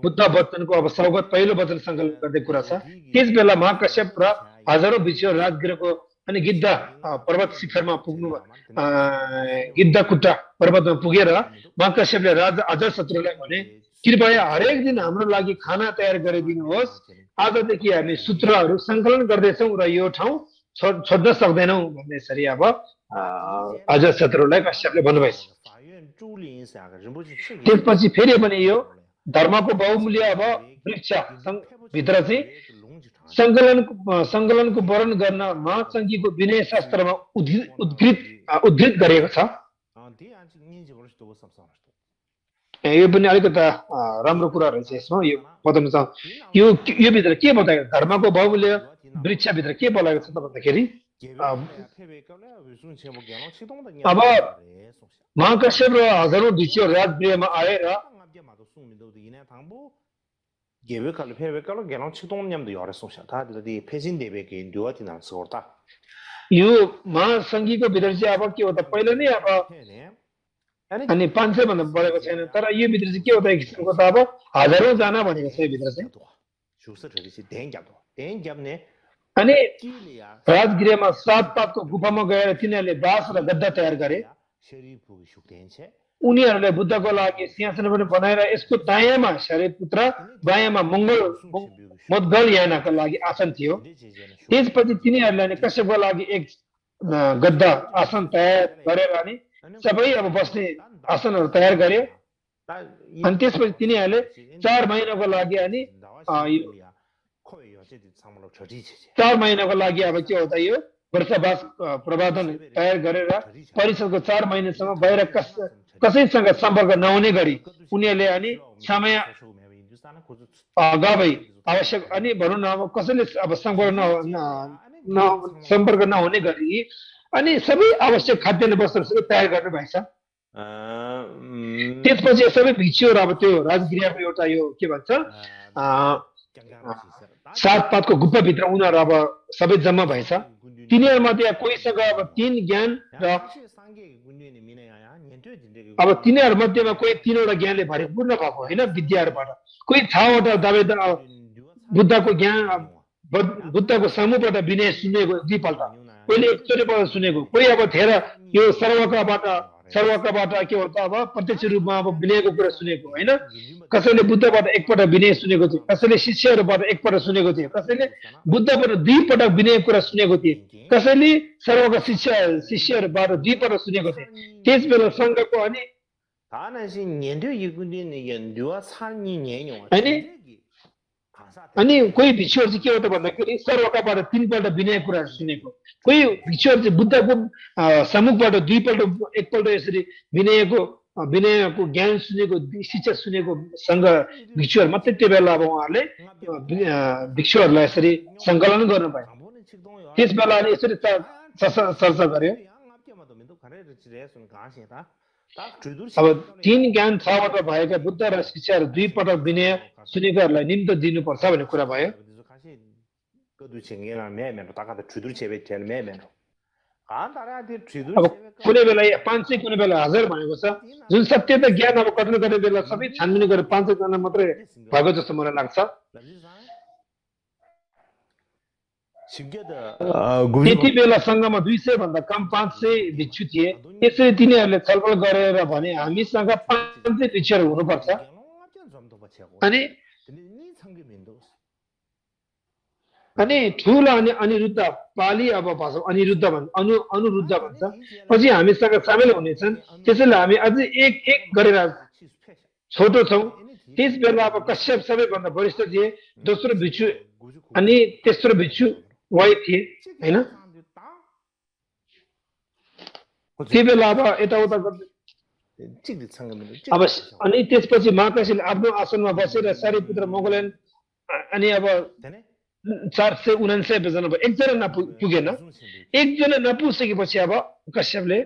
बुद्ध वचनको अब स्वागत पहिलो वचन सङ्कलन गर्दै कुरा छ त्यस बेला महाकश्यप र हजारौं भिक्षुहरू राजगृहको अनि गिद्ध पर्वत शिखरमा पुग्नु गिद्धकुट्टा पर्वतमा पुगेर महाकश्यपले राजा अजातशत्रुलाई भने कृपया हरेक दिन हाम्रो लागि खाना तयार गरिदिनुहोस् आजदेखि हामी सूत्रहरू सङ्कलन गर्दैछौँ र यो ठाउँ छोड्न सक्दैनौँ भन्ने यसरी अब अजातशत्रुलाई कश्यपले भन्नुभएछ त्यसपछि फेरि पनि यो धर्मको बहुमूल्य अब वृक्ष भित्र चाहिँ सङ्कलनको वर्णन गर्न महासङ्घीको विनय शास्त्रमा उद्धृत गरिएको छ यो पनि अलिकता राम्रो कुरा रहेछ यसमा यो बताउन चाहन्छु यो भित्र के बताएको धर्मको बहुमूल्य वृक्ष भित्र के बोलाएको छ त भन्दाखेरि अब महाकश्यप र हजारौं भिक्षुहरू राजगृहमा आएर यो महासङ्घीको भित्र चाहिँ अब के हो त पहिला नै अब अनि 500 भन्दा बढेको छैन तर यो भित्र चाहिँ के हो त एक किसिमको त अब हजारौं जना भनेको छ यो भित्र चाहिँ अनि राजगृहमा 7 पातको गुफामा गएर तिनीहरूले बाँस र गद्दा तयार गरे उनीहरूले बुद्धको लागि सिंहासन पनि बनाएर यसको दायाँमा शरीरपुत्र बायाँमा मुद्गल यानाको लागि आसन थियो त्यसपछि तिनीहरूले कश्यपको लागि एक गद्दा आसन तयार गरेर अनि सबै अब बस्ने आसनहरू तयार गरे अनि त्यसपछि तिनीहरूले 4 महिनाको लागि अनि 4 महिनाको लागि अब के हो त यो वर्षवास प्रवर्धन तयार गरेर परिषदको 4 महिनासम्म बाहिर कसैसँग सम्पर्क नहुने गरी उनीहरूले अनि समय अगावै आवश्यक अनि भनौँ न अब कसैले अब सम्पर्क नहुने गरी अनि सबै आवश्यक खाद्यान्न वस्त्रहरू तयार गर्ने भएछ। त्यसपछि सबै भिक्षुहरू अब त्यो राजगृहको एउटा यो के भन्छ सातपातको गुफाभित्र उनीहरू अब सबै जम्मा भएछ। तिनीहरूमध्ये कोहीसँग अब 3 ज्ञान र अब तिनीहरू मध्येमा कोही 3वटा ज्ञानले भरिपूर्ण भएको होइन विद्याहरूबाट, कोही 6वटा दबाई बुद्धको ज्ञान बुद्धको समूहबाट विनय सुनेको 2 पल्ट, कोहीले एकचोटिबाट सुनेको, कोही अब धेर यो सर्वकाबाट के हो त अब प्रत्यक्ष रूपमा अब विनयको कुरा सुनेको होइन। कसैले बुद्धबाट एकपल्ट विनय सुनेको थियो, कसैले शिष्यहरूबाट एकपल्ट सुनेको थियो, कसैले बुद्धबाट 2 पटक विनयको कुरा सुनेको थियो, कसैले सर्वका शिष्यहरूबाट 2 पटक सुनेको थियो। त्यस बेला सङ्घको अनि अनि कोही भिक्षुहरू चाहिँ के हो त भन्दाखेरि सर्वकाबाट 3 पल्ट विनय कुराहरू सुनेको, कोही भिक्षुहरू चाहिँ बुद्धको सम्मुखबाट 2 पल्ट एकपल्ट यसरी विनयको ज्ञान सुनेको, शिक्षा सुनेको सङ्घ भिक्षुहरू मात्रै त्यो बेला अब उहाँहरूले भिक्षुहरूलाई यसरी सङ्कलन गर्नुभयो। त्यस बेला अनि यसरी चर्चा गर्यो। अब 3 ज्ञान 6वटा भएका बुद्ध र शिष्यहरू 2 पटक विनय सुनेकाहरूलाई निम्तो दिनुपर्छ भन्ने कुरा भयो। अब कुनै बेला 500 कुनै बेला 1000 भनेको छ। जुन सत्य त ज्ञान अब कथन गर्ने बेला सबै छानबिन गरेर 500 जना मात्रै भएको जस्तो मलाई लाग्छ। त्यति बेला सङ्घमा 200 भन्दा कम 500 भिक्षु थिए। त्यसरी तिनीहरूले छलफल गरेर भने हामीसँग 500 भिक्षुहरू हुनुपर्छ। अनि ठुलो अनि अनिरुद्ध पाली अब भाषा अनिरुद्ध भन्छ अनुरुद्ध भन्छ, पछि हामीसँग सामेल हुनेछन्। त्यसैले हामी अझै एक गरेर छोटो छौँ। त्यस बेला अब कश्यप सबैभन्दा वरिष्ठ थिए, दोस्रो भिक्षु अनि तेस्रो भिक्षु वही थिए होइन। त्यो बेला अब यताउता अब अनि त्यसपछि महाकाशीले आफ्नो आसनमा बसेर सारीपुत्र मोगल्यान अनि अब 499 जना भयो। एकजना पुगेन, एकजना नपुगेपछि अब कश्यपले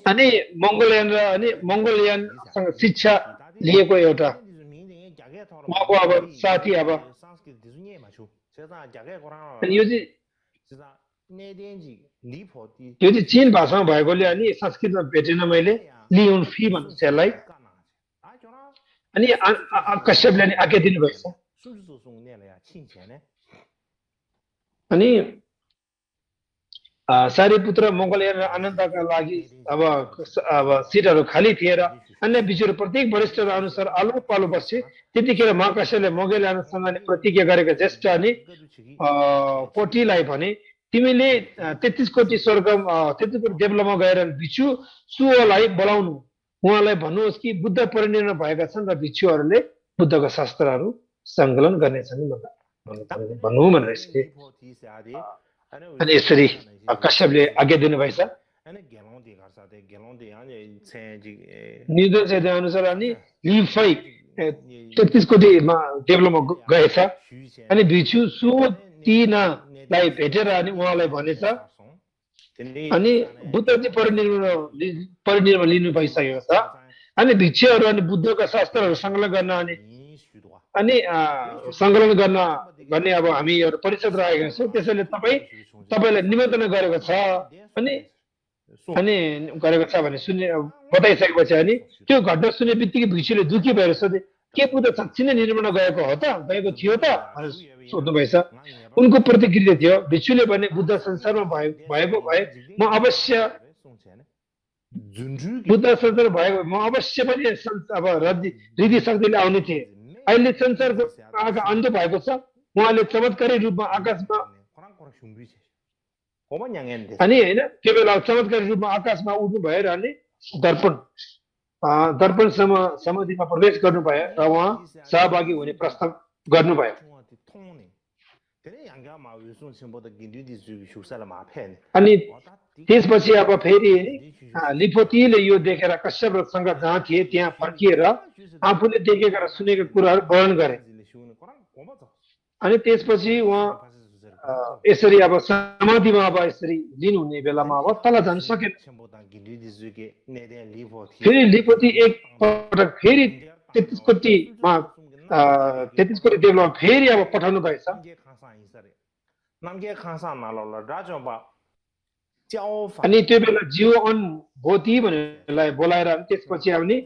अनि मङ्गोलियनसँग शिक्षा लिएको एउटा उहाँको अब साथी अब यो चाहिँ चीन भाषामा भएकोले अनि संस्कृतमा भेटेन मैले, लियोन फी भन्छ यसलाई। अनि कश्यपले अनि आज्ञा दिनुभएछ। अनि सारीपुत्र मङ्गोलियन र आनन्दका लागि अब सिटहरू खाली थिए र अन्य भिक्षुहरू प्रत्येक वरिष्ठ अनुसार आलो पालो बसे। त्यतिखेर महाकाश्यपले मङ्गोलियनसँग प्रतिज्ञा गरेका ज्येष्ठ अनि कोटीलाई भने, तिमीले 33 कोटी स्वर्ग 33 कोटी देवलोकमा गएर भिक्षु सुओलाई बोलाउनु, उहाँलाई भन्नुहोस् कि बुद्ध परिनिर्वाण भएका छन् र भिक्षुहरूले बुद्धका शास्त्रहरू सङ्कलन गर्नेछन् भन्नु भनेर अनि यसरी कश्यपले आज्ञा दिनुभएछ। निर्देश अनुसार अनि लिफै 33 कोटी देवलोकमा गएछ। अनि भिक्षु सुतिनालाई भेटेर अनि उहाँलाई भनेछ अनि बुद्ध चाहिँ परिनिर्वाण लिनु भइसकेको छ। अनि भिक्षुहरू अनि बुद्धका शास्त्रहरू सङ्कलन गर्न अनि सङ्कलन गर्ने अब हामी एउटा परिषद राखेका छौँ। त्यसैले तपाईँलाई निमन्त्रणा गरेको छ अनि गरेको छ भने बताइसकेपछि अनि त्यो घटना सुने बित्तिकै भिक्षुले दुःखी भएर सोधे, के बुद्ध साँच्ची नै निर्माण गएको थियो त भनेर सोध्नुभएछ। उनको प्रतिक्रिया थियो, भिक्षुले भने बुद्ध संसारमा भएको भए म अवश्य पनि अब रिधि शक्तिले आउने थिएँ। अहिले संसारको आँखा अन्धो भएको छ। उहाँले चमत्कारी रूपमा आकाशमा अनि होइन त्यो बेला चमत्कारी रूपमा आकाशमा उड्नु भएर अनि दर्पण दर्पण समितिमा प्रवेश गर्नुभयो र उहाँ सहभागी हुने प्रस्ताव गर्नुभयो अनि त्यसपछि अब फेरि लिपोतीले यो देखेर कश्यपसँग जहाँ थिए त्यहाँ फर्किएर आफूले देखेका र सुनेका कुराहरू वर्णन गरे अनि त्यसपछि उहाँ यसरी अब समाधिमा अब यसरी लिनुहुने बेलामा अब तल जान सकेन फेरि लिपोती एकपटक फेरि 33 कोटीमा 33 कोटी देवलामा फेरि अब पठाउनु भएछ अनि त्यो बेला जीवन भोती भनेरलाई बोलाएर त्यसपछि आउने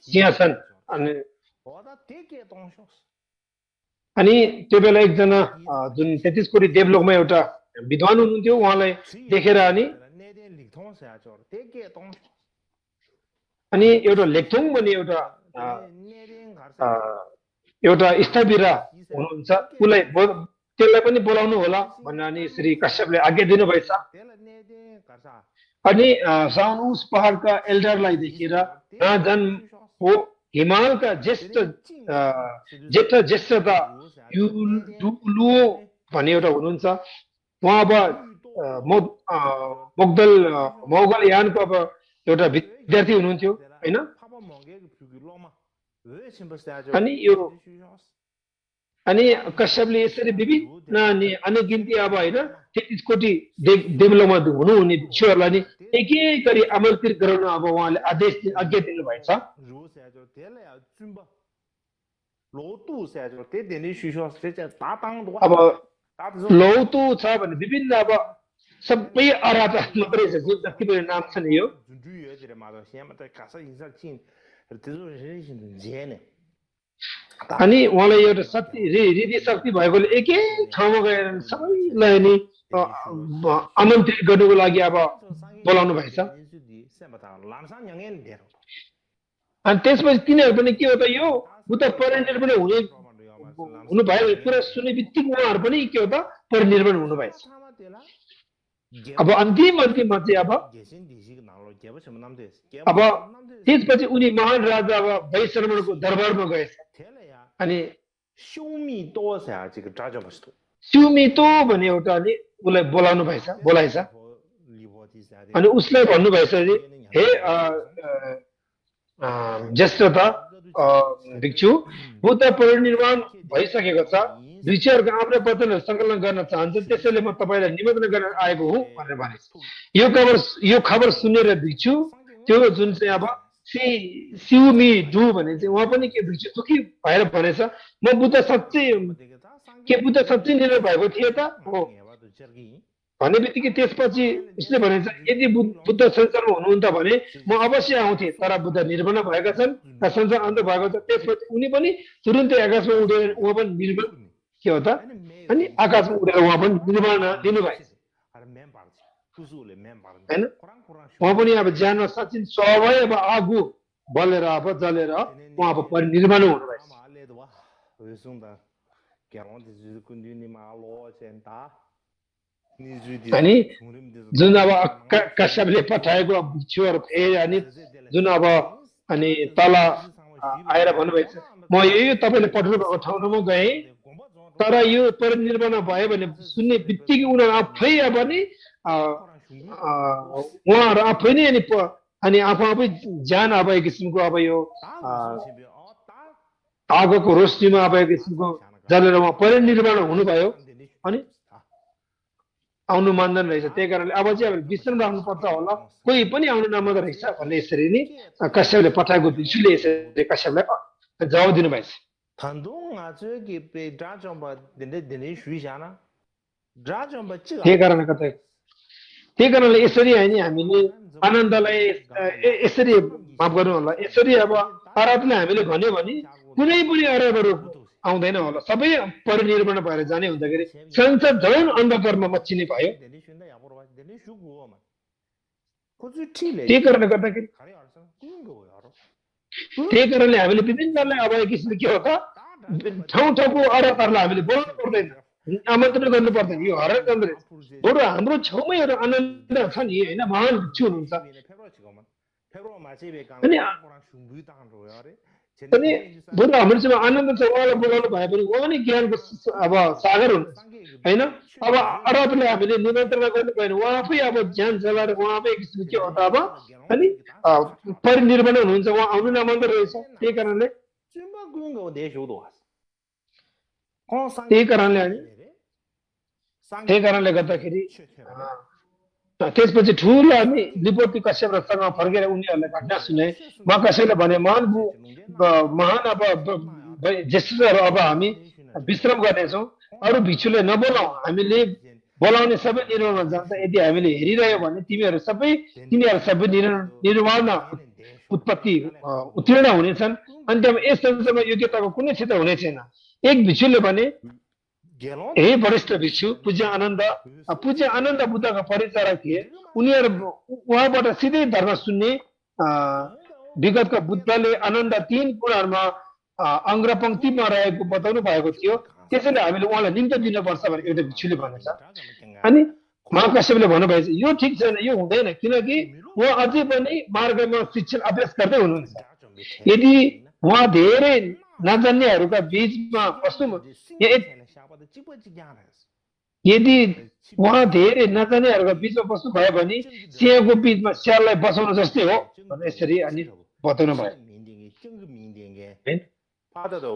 सिंहासन अनि त्यो बेला एकजना जुन 33 कोटी देवलोकमा एउटा विद्वान हुनुहुन्थ्यो उहाँलाई देखेर अनि एउटा लेक्थोङ भन्ने एउटा स्थविरा हुनुहुन्छ उसलाई त्यसलाई पनि बोलाउनु होला भनेर अनि श्री कश्यपले आज्ञा दिनुभएछ अनि साउनुस पहाडका एल्डरलाई देखेर राजन हो हिमालका ज्येष्ठता युलु भन्ने एउटा हुनुहुन्छ उहाँ अब मोगलयानको अब एउटा विद्यार्थी हुनुहुन्थ्यो हैन अनि कश्यपले यसरी विभिन्न अनगिन्ती अब हैन 33 कोटी देवलोकमा हुनुहुने भिक्षुहरूलाई नि एक एक गरी आमन्त्रित गराउन अब उहाँले आज्ञा दिनुभएछ अब लौतु छ भने विभिन्न अब सबै अराजक मात्रै छ जति पनि नाम छन् यो अनि उहाँलाई एउटा शक्ति रीति शक्ति भएकोले एक एक ठाउँमा गएर सबैलाई नि आमन्त्रित गर्नुको लागि अब बोलाउनु भएछ अनि त्यसपछि तिनीहरू पनि के हो त यो उता परिनिर्वाण पनि हुनु भयो कुरा सुने बित्तिकै उहाँहरू पनि के हो त परिनिर्वाण हुनु भएछ अब अन्तिममा चाहिँ अब त्यसपछि उनी महान राजा अब वैश्रवणको दरबारमा गएछ अनि स्युमितो भन्ने एउटा अनि उसलाई बोलाउनु भएछ बोलाएछ अनि उसलाई भन्नुभएछ हे ज्येष्ठता भिक्षु बुद्ध परिनिर्वाण भइसकेको छ भिक्षुहरूको आफ्नो वचनहरू सङ्कलन गर्न चाहन्छ त्यसैले म तपाईँलाई निमन्त्रण गर्न आएको हुँ भनेर भनेछ यो खबर सुनेर भिक्षु त्यो जुन चाहिँ अब सिउमी डु भने चाहिँ उहाँ पनि के भिक्षु दुखी भएर भनेछ म बुद्ध साँच्चै निर्णय भएको थिए त हो भन्ने बित्तिकै त्यसपछि उसले भनेछ यदि बुद्ध संसारमा हुनुहुन्छ भने म अवश्य आउँथे तर बुद्ध निर्वाण भएका छन् र संसार अन्त भएको छ त्यसपछि उनी पनि तुरुन्तै आकाशमा उडेर उहाँ पनि निर्वाण के हो त अनि आकाशमा उडेर उहाँ पनि निर्वाण लिनुभएछ हैन उहाँ पनि अब ज्यानमा साँच्चै सबै अब आगो बलेर अब जलेर उहाँ अब परिनिर्वाण हुनुभएछ अनि जुन अब कश्यपले पठाएको भिक्षुहरू फेरि अनि जुन अब अनि तल आएर भन्नुभएछ म यही तपाईँले पठाउनु भएको ठाउँमा गएँ तर यो परिनिर्वाण भयो भने सुन्ने बित्तिकै उनीहरू आफै अब नि उहाँहरू आफै नै अनि आफै ज्यान अब एक किसिमको अब यो आगोको रोशनीमा अब एक किसिमको जलेर उहाँ परिनिर्वाण हुनुभयो अनि आउनु मान्दैन रहेछ त्यही कारणले अब चाहिँ अब विश्राम राख्नुपर्छ होला कोही पनि आउनु नमान्दो रहेछ भन्ने यसरी नै कश्यपले पठाएको भिक्षुले यसरी कश्यपलाई जवाब दिनुभएछ त्यही कारणले यसरी होइन हामीले आनन्दलाई यसरी माफ गर्नु होला यसरी अब आराधना हामीले भन्यो भने कुनै पनि आराधहरू आउँदैन होला सबै परिनिर्वाण भएर जाने हुँदाखेरि संसार झन् अन्धकारमा मच्चिने भयो त्यही कारणले गर्दाखेरि त्यही कारणले हामीले विभिन्नलाई अब एक किसिमले के हो त ठाउँ ठाउँको आराधनालाई हामीले बोल्नु पर्दैन आमन्त्रण गर्नु पर्दैन यो हरेक बरु हाम्रो छेउमै एउटा आनन्द छ नि होइन महान भिक्षु हुनुहुन्छ अनि अनि बरु हामीसँग आनन्द छ उहाँलाई बोलाउनु भए पनि उहाँ नि ज्ञानको अब सागर हुनुहुन्छ होइन अब अरबले हामीले निमन्त्रणा गर्नु भएन उहाँ आफै अब ज्यान जलाएर उहाँ आफै एक किसिमको के हो त अब अनि परिनिर्वाण हुनुहुन्छ उहाँ आउनु नमन्दो रहेछ त्यही कारणले त्यही कारणले गर्दाखेरि त्यसपछि ठुलो हामी लिपोटी कश्यपसँग फर्केर उनीहरूलाई घटना सुने म कसैले भने महान अब ज्येष्ठहरू अब हामी विश्राम गर्नेछौँ अरू भिक्षुले नबोलाऊ हामीले बोलाउने सबै निर्माणमा जान्छ यदि हामीले हेरिरह्यो भने तिनीहरू सबै निर्माण उत्पत्ति उत्तीर्ण हुनेछन् अनि त्यहाँ यस संसारमा योग्यताको कुनै क्षेत्र हुने छैन एक भिक्षुले भने हे वरिष्ठ भिक्षु पूज्य आनन्द बुद्धका परिचारक थिए उनीहरू उहाँबाट सिधै धर्म सुन्ने विगतका बुद्धले आनन्द 3 कुराहरूमा अङ्ग्रपङ्क्तिमा रहेको बताउनु भएको थियो त्यसैले हामीले उहाँलाई निम्ति दिनुपर्छ भनेर एउटा भिक्षुले भनेछ अनि महाकश्यपले भन्नुभएछ यो ठिक छैन यो हुँदैन किनकि उहाँ अझै पनि मार्गमा शिक्षण अभ्यास गर्दै हुनुहुन्छ यदि उहाँ धेरै नजान्नेहरूका बीचमा बस्नु यदि उहाँ धेरै नजान्नेहरूका बीचमा बस्नु भयो भने सिंहको बीचमा स्याललाई बसाउनु जस्तै हो भनेर यसरी अनि बताउनु भयो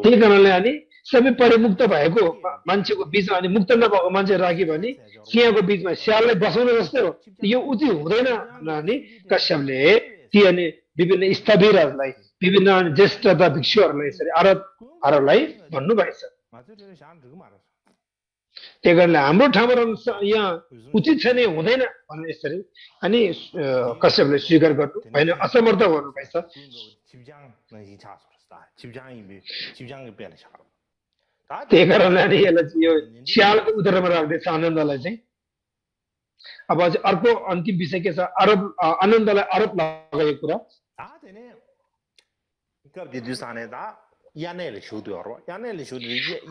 त्यही कारणले अनि सबै परिमुक्त भएको मान्छेको बीचमा अनि मुक्त नभएको मान्छे राख्यो भने सिंहको बीचमा स्याललाई बसाउनु जस्तै हो यो उचित हुँदैन अनि कश्यपले ती अनि विभिन्न स्थविरहरूलाई विभिन्न ज्येष्ठता भिक्षुहरूलाई यसरी आरोपलाई भन्नुभएछ त्यही कारणले हाम्रो ठाउँमा यहाँ उचित छैन हुँदैन भनेर यसरी अनि कश्यपले स्वीकार गर्नु होइन असमर्थ गर्नुभएछ त्यही कारणले अनि यसलाई यो स्यालको उदरमा राख्दैछ आनन्दलाई चाहिँ अब चाहिँ अर्को अन्तिम विषय के छ आनन्दलाई आरोप लगाएको कुरा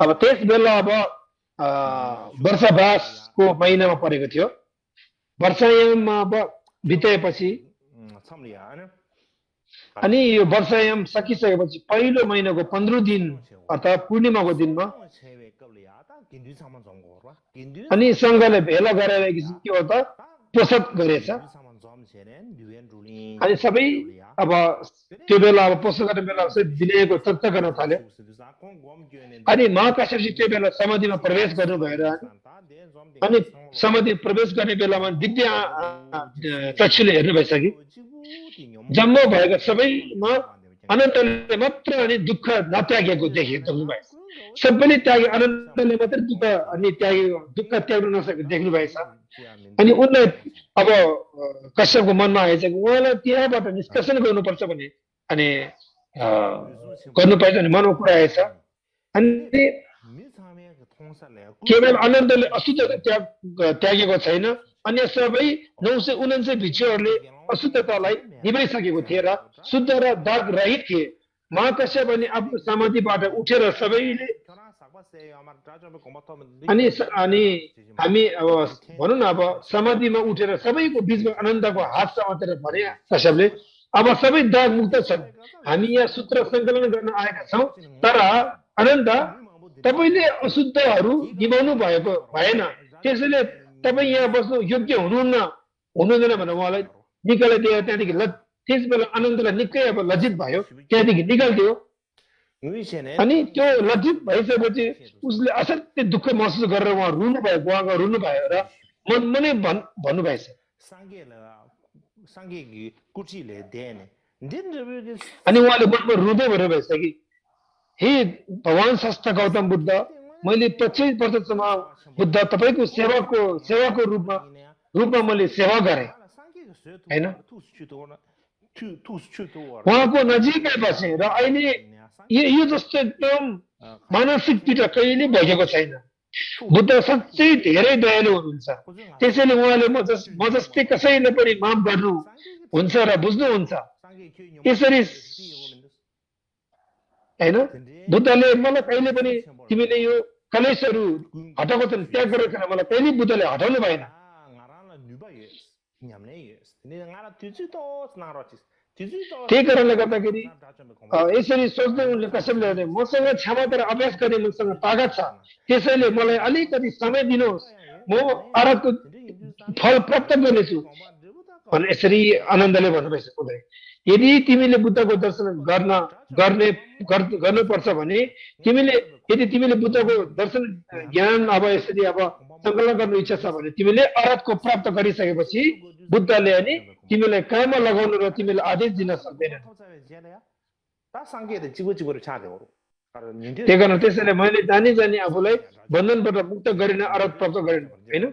अब त्यस बेला अब वर्षावासको महिनामा परेको थियो वर्षायाममा अब बिताएपछि अनि यो वर्षायाम सकिसकेपछि पहिलो महिनाको 15 दिन अथवा पूर्णिमाको दिनमा अनि सङ्घले भेला गरेर के हो त पोषक गरेछ अनि सबै अब त्यो बेला अब पोषक गर्ने बेला विनयको चर्चा गर्न थाल्यो अनि महाकश्यपजी त्यो बेला समाधिमा प्रवेश गर्नु भएर अनि समाधि प्रवेश गर्ने बेलामा दिव्य चक्षुले हेर्नु भइसक्यो जम्मा भएका सबैमा अनन्तले मात्र अनि दुःख नत्यागेको देख्नु भएछ सबैले त्यागे अनन्तले मात्र दुःख अनि दुःख त्याग्नु नसकेको देख्नु भएछ अनि उनलाई अब कश्यपको मनमा आएछ कि उहाँलाई त्यहाँबाट निष्कर्षण गर्नुपर्छ भने अनि गर्नुपर्छ भने मनमा कुरा आएछ अनि केवल अनन्तले अशुद्ध त्यागेको छैन अन्य सबै 949 भिक्षुहरूले अशुद्धतालाई निभाइसकेको थिए र शुद्ध र दाग रहित थिए महाकश्यप अनि आफ्नो समाधिबाट उठेर सबैले अनि हामी अब भनौँ न अब समाधिमा उठेर सबैको बीचमा आनन्दको हात समातेर भने कश्यपले अब सबै दाग मुक्त छन् हामी यहाँ सूत्र सङ्कलन गर्न आएका छौँ तर अनन्त तपाईँले अशुद्धहरू निभाउनु भएको भएन त्यसैले तपाईँ यहाँ बस्नु योग्य हुनुहुँदैन भनेर उहाँलाई निकालिदियो त्यहाँदेखि त्यस बेला आनन्दलाई निकै अब लज्जित भयो त्यहाँदेखि निकालिदियो अनि त्यो लज्जित भइसकेपछि उसले असाध्य दुःख महसुस गरेर उहाँ रुनु भयो र मनै भन्नुभएछ अनि उहाँले मनमा रुँदै भइरहेछ कि हे भगवान शास्त्र गौतम बुद्ध मैले 25 वर्षसम्म बुद्ध तपाईँको सेवाको रूपमा मैले सेवा गरेँ हैन उहाँको नजिकै बसेँ र अहिले यो जस्तो एकदम मानसिक पीडा कहिले भइसकेको छैन बुद्ध साँच्चै धेरै दयालु हुनुहुन्छ त्यसैले उहाँले म जस्तै कसैले पनि माफ गर्नु हुन्छ र बुझ्नुहुन्छ यसरी हैन बुद्धले मलाई कहिले पनि तिमीले यो कलेशहरू हटाएको छैन त्याग गरेको छैन मलाई कहिले बुद्धले हटाउनु भएन त्यही कारणले गर्दाखेरि यसरी सोच्दै उनले कसैले भने मसँग क्षमता र अभ्यास गर्ने मसँग तागत छ, त्यसैले मलाई अलिकति समय दिनुहोस्, म आराधको फल प्राप्त गर्नेछु भने यसरी आनन्दले भन्नुभएछ उनले। यदि तिमीले बुद्धको दर्शन गर्नुपर्छ भने यदि तिमीले बुद्धको दर्शन ज्ञान अब यसरी अब सङ्कलन गर्नु इच्छा छ भने तिमीले आराधको प्राप्त गरिसकेपछि बुद्धले अनि तिमीलाई काममा लगाउनु र तिमीलाई आदेश दिन सक्दैन। त्यही कारण त्यसैले मैले जानी आफूलाई बन्धनबाट मुक्त गरिन आराध प्राप्त गरिन होइन।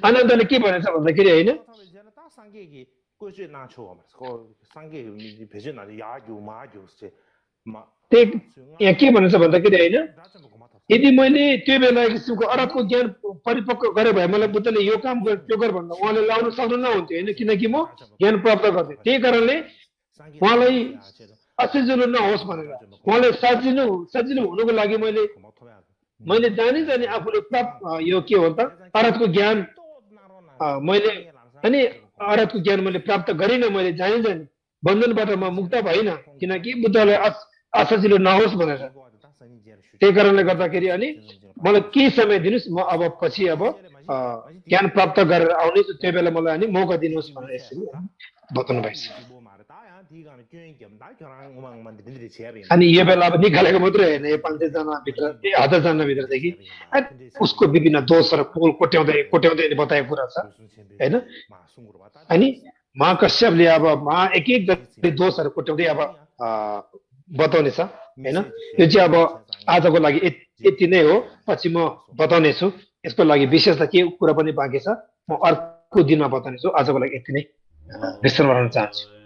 आनन्दले के भनेछ भन्दाखेरि होइन यहाँ के भनेछ भन्दाखेरि होइन यदि मैले त्यो बेला किसिमको आराधको ज्ञान परिपक्व गरे भए मलाई बुद्धले यो काम गर त्यो गर भन्दा उहाँले लाउनु सक्नु नहुन्थ्यो होइन, किनकि म ज्ञान प्राप्त गर्थेँ। त्यही कारणले उहाँलाई असजिलो नहोस् भनेर उहाँलाई सजिलो हुनुको लागि मैले जानी आफूले प्राप्त यो के हो त आराधको ज्ञान मैले अनि आराधको ज्ञान मैले प्राप्त गरिनँ। मैले जानी बन्धनबाट म मुक्त भइन, किनकि बुद्धलाई असजिलो नहोस् भनेर। त्यही कारणले गर्दाखेरि अनि मलाई केही समय दिनुहोस्, म अब पछि अब ज्ञान प्राप्त गरेर आउनेछु, त्यो बेला मलाई अनि मौका दिनुहोस् भनेर यसरी बताउनु भएछ। अनि यो बेला अब निकालेको मात्रै होइन, यो 500 जनाभित्र 1000 जनाभित्रदेखि उसको विभिन्न दोषहरू कोट्याउँदै बताएको कुरा छ होइन। अनि महाकश्यपले अब एक गरी दोषहरू कोट्याउँदै अब बताउने छ होइन। यो चाहिँ अब आजको लागि यति नै हो, पछि म बताउने छु। यसको लागि विशेष त के कुरा पनि बाँकी छ, म अर्को दिनमा बताउने छु। आजको लागि यति नै विश्राम गर्न चाहन्छु।